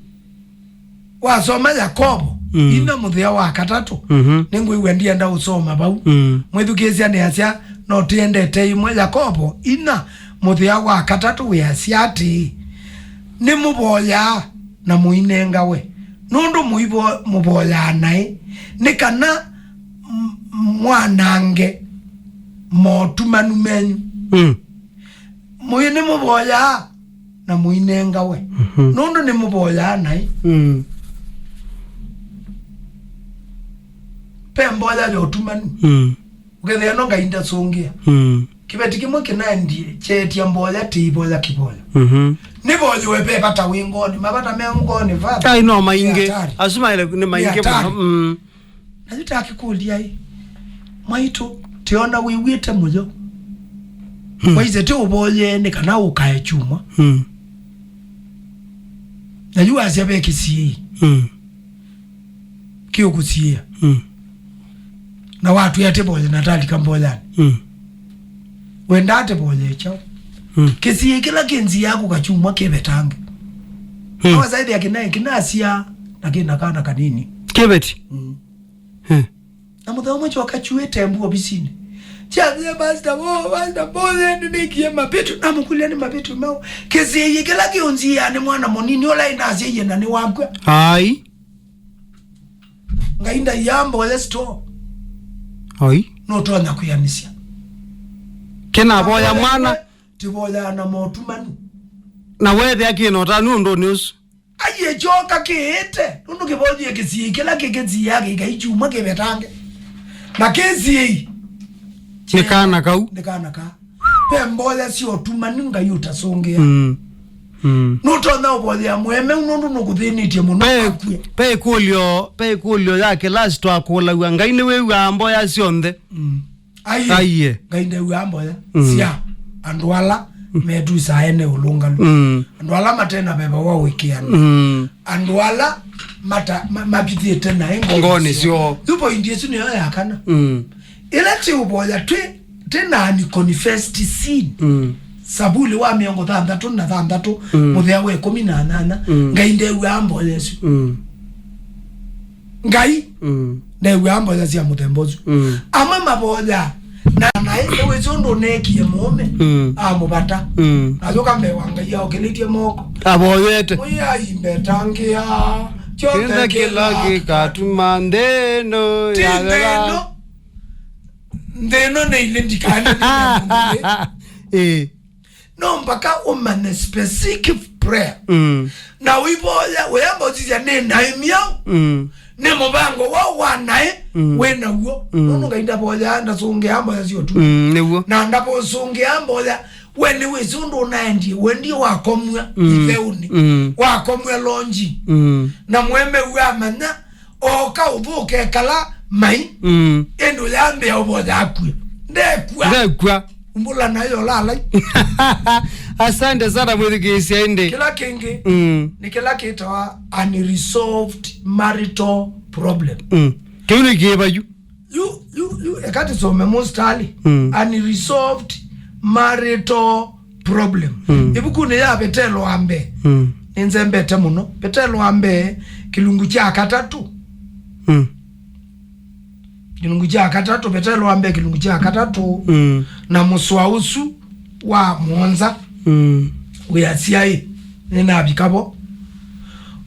Wasoma Yakovo, mm, ina mũthĩa wa katatũ, mhm, nĩngwĩw'a ndienda ũsoma vau. Mm. Mwĩthukĩĩsya nĩasya, no tĩendete ĩmwe. Yakovo ina mũthĩa wa katatũ wĩasya atĩĩ, nĩmũvoyaa na mũinengawe, nũndũ mũivo-, mũvoyaa naĩ, nĩ kana m-, mwanange motumanu menyu. Mm. Mũyĩ nĩmũvoyaa na mũinengawe. Mhm. Nũndũ nĩmũvoyaa naĩ. Mm. Pe mboya ya ũtumanu. Mm. Ũkethĩa ĩno Ngai ndasũngĩa. Mm. Kĩveti kĩmwe kĩnaendie kyeetya mboya, tĩivoya kĩvoya. Mhm. Nĩvoyũe ve vata wĩ ngoonĩ, mavata me ngoonĩ, Father. Ai, no maingĩ. Nĩ hatari. Asu maĩle nĩ maingĩ mũno. Nĩ hatari. Mm. Na yu takĩkũlya-ĩ, mwaitũ, tĩona wĩw'ĩte mũyo. Mm. Waisye tĩ ũvoyee nĩ kana ũkae kyumwa. Mm. Na yu wasya ve kĩsiĩi. Mm. Kĩũkũsiĩĩa. Mm. Na watwĩa tĩvoye na talika mboyanĩ. Mm. Wendaa tĩvoye kyaũ? Mm. Kĩsiĩi kĩla kĩ nzĩa yaku kakyumwa kĩvetange. Mm. Awasaĩthĩa kĩnaĩ kĩnasya na kĩna kana kanini. Kĩveti? Mm. Hmm. Na mũthenya ũmwe kyoka kyuĩte mbu ovisinĩ. Kyavia pasta, "Oh, pasta, pole, nĩnĩkie mavĩtyo." Namũkũlya, "Nĩ mavĩtyo maũ?" "Kĩsiĩi kĩla kĩ ũnzianĩ mwana mũnini ũla ĩnasyaie na nĩwakw'a." Ai. Ngai ndaiaa mboya store. Ai. Nũtonya kwĩanĩsya. Kĩnavoya mwana. Tĩvoyaa na motumanu. Na wethĩa kĩna ũtanu ũndũnĩ ũsu. Aiye kyoka kĩĩte, nũndũ kĩvoyie kĩsiĩi kĩla kĩkĩsiĩaa kĩkai kyumwa kĩvetange. Na kĩsiĩi nĩ kana kau. Nĩ kana ka. Ve mboya sya ũtumanu Ngai ũtasũngĩa. Mm. Mm. Nũtonya ũvoyea mũemeu nũndũ nũkũthĩnĩtye mũno. Pe, akue. Pe ĩkũlyo, pe ĩkũlyo ya kĩlasi twakũlaw'a, Ngai nĩwĩw'aa mboya syonthe. Mm. Aiye. Aiye. Ngai ndew'aa mboya, mm, sya andũ ala metusaa ene ũlũngalu. Mm. Andũ ala mate na veva wa ũĩkĩĩano. Mm. Andũ ala mata-, ma-, mavithĩte naĩ ngoonĩ syoo. Yu point ĩsu nĩyo ya kana. Mm. Ĩla tĩũvoya twĩ, twĩ na unconfessed sin. Mm. Savuli wa mĩongo thanthatũ na thanthatũ, mm, mũthea wa ĩkũmi na nyanya, mm, Ngai ndew'aa mboya ĩsu. Mm. Ngai, mm, ndew'aa mboya sya mũthemba ũsu. Mm. Amwe mavoyaa, na naĩ nĩwĩsĩ ũndũ ũneekie mũũme, mm, amũvata. Mm. Ayũka mbee wa Ngai aokĩlĩtye moko. Avoyete. Mwĩai mbetangĩa, kyonthe kĩla kĩkatuma nthĩ ĩno ti nthĩ ĩno. Nthĩ ĩno nĩ ilĩ ndikaene. Ĩĩ. No mpaka ũmanye specific prayer. Mm. Na ũivoya, ũyamba ũsisya nĩ naĩ myaũ. Mm. Nĩ mũvango wa, wa naĩ, mm, wĩ naw'o. Mm. Nũndũ Ngai ndavoyaa, ndasũngĩaa mboya sya ũtumanu. Mm, nĩw'o. Na ndavosũngĩaa mboya, we nĩwĩsĩ ũndũ ũnaendie, wendie wakomw'a, mm, itheũnĩ. Mm. Wakomw'a lonji. Mm. Na mũemeu amanya, oka ũthũke kala mai, mm, ĩndĩ ũyambĩa ũvoya akw'e. Ndekw'a. Ndekw'a. Umbũla nayo lalai. Asante sana mwĩthukĩĩsya ĩndĩ. Kĩla kĩngĩ, mm, nĩ kĩla kĩtawa unresolved marital problem. Mm. Kĩu nĩ kĩva yu? Yu, yu, yu, eka tũsome mũstali. Mm. Unresolved marital problem. Mm. Ĩvukunĩ ya Vetelo wa mbee, mm, nĩnzembete mũno. Vetelo wa mbee, kĩlungu kya katatũ. Mm. Kĩlungu kya katatũ, Vetelo wa mbee, kĩlungu kya katatũ, mm, na mũsoa ũsu wa mũonza, mm, wĩasyaĩ, nĩnavika vo.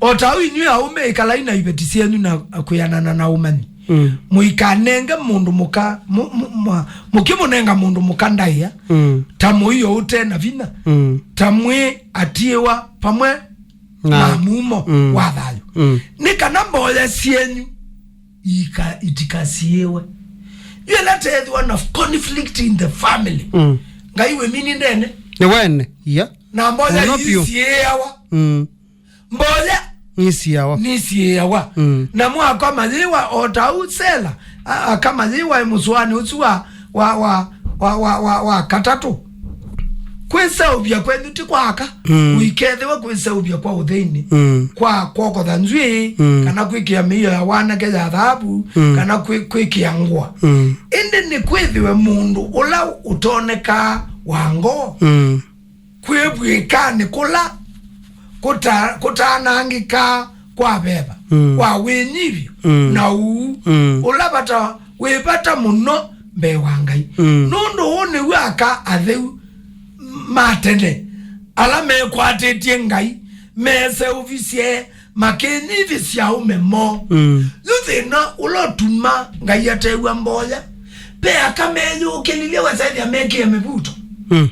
O ta ũu inyw'ĩ aũme, ĩkalai na iveti syenyu na kwĩanana na ũmanyi. Mm. Mũikanenge mũndũ mũka, mũ-, mũ-, mwa-, mũkĩmũnenga mũndũ mũka ndaĩa, mm, ta mũio ũte na vinya, mm, ta mwĩ atiĩwa vamwe na, na mumo, mm, wa thayũ. Mm. Nĩ kana mboya syenyu ika-, itikasiĩwe. Yu ĩla teethĩwa na conflict in the family. Mm. Ngai wĩ mini ndene. Nĩ wene, iya. Na mboya mũno biũ. Isiĩawa. Mm. Mboya nisiawa. Nisiawa. Mm. Na mwakoma yĩwa o ta ũu Sela, a-, akama yĩwa mũsũanĩ ũsu wa, wa, wa, wa, wa, wa, wa katatũ, kwĩseũvya kwenyu ti kwa aka, Mm. ũikethĩwe kwĩseũvya kwa ũtheinĩ, Mm. kwa kwokotha nzw'ĩĩ, Mm. kana kwĩkĩa mĩio ya wanake ya thaavu, Mm. kana kwĩ-, kwĩkĩa ngũa. Mm. Ĩndĩ nĩkwĩthĩwe mũndũ ũla ũtonekaa wa ngoo, Mm. kwĩvw'ĩkanĩ kũla kũta-, kũtanangĩkaa kwa veva, Mm. kwa wĩnyivyo Mm. na ũuu, Mm. ũla vata, wĩ vata mũno mbee wa Ngai. Mm. Nũndũ ũũ nĩw'o aka atheu ma tene, ala mekwatĩtye Ngai, meseũvisye, makĩnyivĩsya aũme moo. Mm. Yu thĩna ũla ũtuma Ngai atew'a mboya, ve aka meyũkĩlilye wasethĩa mekĩe mĩvuto. Mm.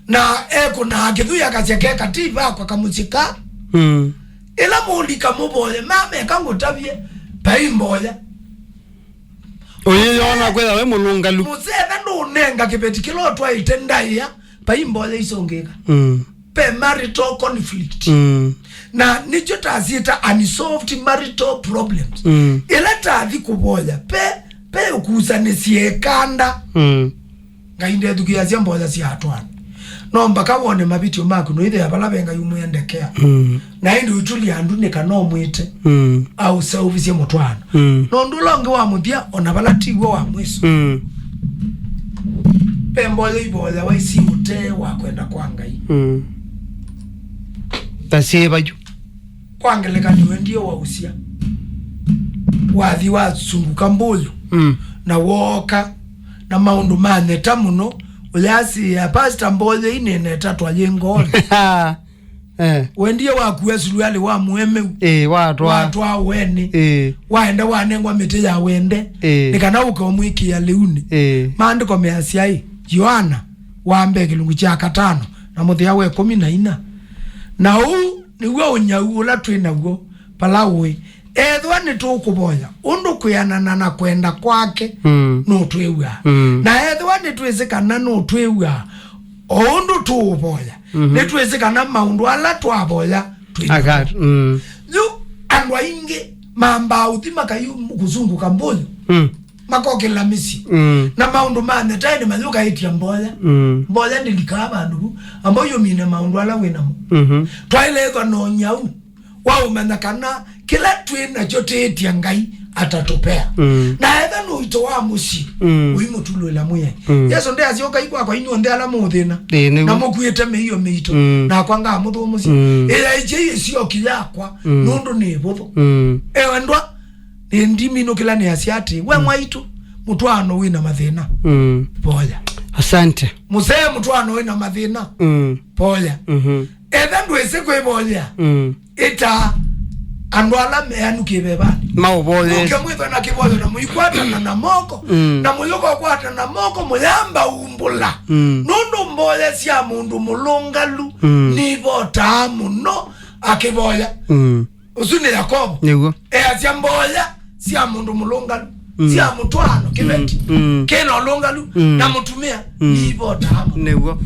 Na ekũnaa kĩthũi akasya, "Keka ti vakwa kamũsyĩ ka." Mm. Ĩla mũlika mũvoye, mameka ngũtavye, vai mboya. Ũyĩyona kwĩtha we mũlũngalu. Mũseve ndũnenga kĩveti kĩla ũtwaĩte ndaĩa, vai mboya isũngĩka. Mm. Ve marital conflict. Mm. Na nĩkyo tasyĩta unsolved marital problems. Mm. Ĩla tathi kũvoya, ve, ve ũkusanĩsye ĩkanda. Mm. Ngai ndethukĩĩasya mboya sya atwaani. No mbaka wone mavĩtyo maku, noĩthĩa vala ve Ngai ũmwendekea. Mm. Na ĩndĩ ũitũlya andu nĩ kana ũmwĩte, Mm. aũseũvisye mũtwaano. Mm. Nũndũ ũla ũngĩ wa mũthya, o na vala ti w'o wa mwĩso. Mm. Ve mboya ivoyawa isi ũtee wa kwenda kwa Ngai. Mm. Ta syĩva yu? Kwa ngelekany'o, wendie wausya, wathi wasunguka mbũyũ, Mm. na wooka, na maũndũ maneta mũno, ũyasĩĩa, "Pastor, mboya ii nĩnetatwa yĩ ngoonĩ." Eh. Wendie wakua suluali wa mũemeu, Ĩĩ, watwa. watwa ũenĩ, Ĩĩ. waenda wanengwa mĩtĩ ya wende, Ĩĩ. nĩ kana ũke ũmwĩkĩa lĩunĩ. Ĩĩ. Maandĩko measya-ĩ, Yoana wa mbee kĩlungu kya katano na mũthĩa wa ĩkũmi na inya, na ũu nĩw'o ũnyau ũla twĩ naw'o vala ũĩ. Ethĩwa nĩtũkũvoya ũndũ kwĩanana na kwenda kwake, Mm. nũtwĩw'aa. Mm. Na ethĩwa nĩtwĩsĩ kana nũtwĩw'aa o ũndũ tũũvoya, Mhm. nĩtwĩsĩ kana maũndũ ala twavoya twĩ namo. Akat-, mm. Yu andũ aingĩ mambaa ũthi makayu kũsungũka mbũyũ. Mm. Makokĩla mĩsyĩ. Mm. Na maũndũ ma nthetaĩnĩ mayũkaĩtya mboya. Mm. Mboya ndĩlikaa vandũ vu. Amba ũyũmine maũndũ ala wĩ namo. Mhm. Twaĩle ĩthwa na ũnyau wa ũmanya kana kĩla twĩ nakyo tĩĩtya Ngai atatũpea. Mm. Na etha nĩ ũito wa mũsyĩ, Mm. ũimũtulũĩla Mwĩai. Mm. Yesũ ndeasya, "Ũkai kwakwa inyuonthe ala mũũthĩna, Ĩĩ, nĩguo. na mũkuĩte mĩio mĩito, Mm. nakwa ngamũthũmũsya." Mm. Ĩyaĩkyei ĩsyoki yakwa, Mm. nũndũ nĩ ĩvũthũ. Mm. Ewendwa, Nĩndiminũkĩlanĩasya atĩ, we Mm. mwaitũ, mũtwaano wĩ na mathĩna. Mm. Voya. Asante. Mũsee, mũtwaano wĩ na mathĩna. Mm. Voya. Mhm. Etha ndwĩsĩ kwĩvoyea, Mm. ĩta andũ ala meanu kĩvevanĩ. Maũvoye. Mũke mwĩthwe na kĩvoyo na mũikwatana na moko, Mm. na mũyũka ũkwatana na moko, mũyamba umbũla. Mm. Nũndũ mboya sya mũndũ mũlũngalu Mm. nivotaa mũno akĩvoya. Mm. Ũsu nĩ Yakovo. Nĩguo. Easya mboya sya mũndũ mũlũngalu, Mm. sya mũtwaano, kĩveti, Mm, mm. kĩna ũlũngalu, Mm. na mũtumĩa, Mm. niivotaa mũno. Nĩguo.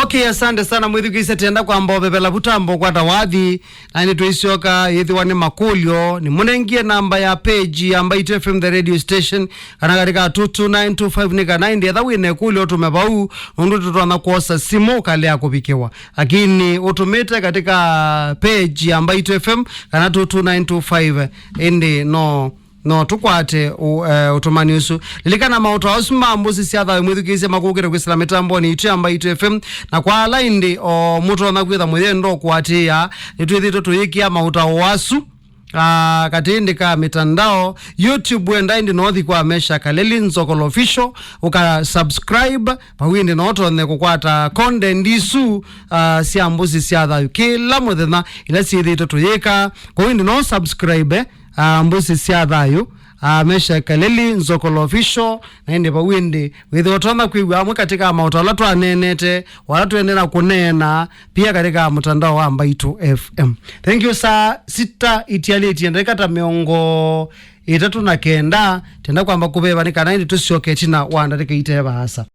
Okay, asante sana mwĩthukĩĩsya. Tenda kwamba ũvevela vutambo kwata wathi, na nĩtũisyoka yĩthĩwa nĩ makũlyo, nĩmũnengie namba ya page ya Mbaitu F M The Radio Station, kana katika two two nine two five, nĩ kana ĩndĩ etha wĩna ĩkũlyo ũtũme vau, nũndũ tũtonya kwosa simũ ũkalea kũvikĩwa. Lakini ũtũmĩte katika page ya Mbaitu F M kana two two nine two five, ĩndĩ no, no tũkwate ũ-, eh, ũtũmani ũsu. Lilikana maũta asu ma mbũsi sya thayũ mwĩthukĩĩsye makũkĩte kwĩsĩla mĩtambonĩ itũ ya Mbaitu F M, na kwa ala ĩndĩ o mũtonya kwĩtha mũyenda ũkũatĩĩa, nĩtwĩthĩtwe tũyĩkĩa maũta o asu. Ah, katĩndĩ ka mitandao, YouTube wenda ĩndĩ no thi kwa Mesha Kaleli Nzokolo Official, ũka subscribe, vau ĩndĩ no ũtonye kũkwata content isu, ah, sya mbũsi sya thayũ kĩla mũthenya ila syĩthĩĩtwe tũyĩka. Kũu ĩndĩ no subscribe, ah, mbũsi sya thayũ, ah, Mesha Kaleli Nzokolo Official, na ĩndĩ vau ĩndĩ wĩthĩwa ũtonya kwĩw'a amwe katika maũta ala twaneenete, wala tũendee na kũneena pia katika mtandao wa Mbaitu F M. Thank you. Saa sita itialĩtye ndakĩka ta mĩongo ĩtatũ na kenda, tenda kwamba kũveva nĩ kana ĩndĩ tũsyoke ĩtina wa ndakĩka ite vaasa.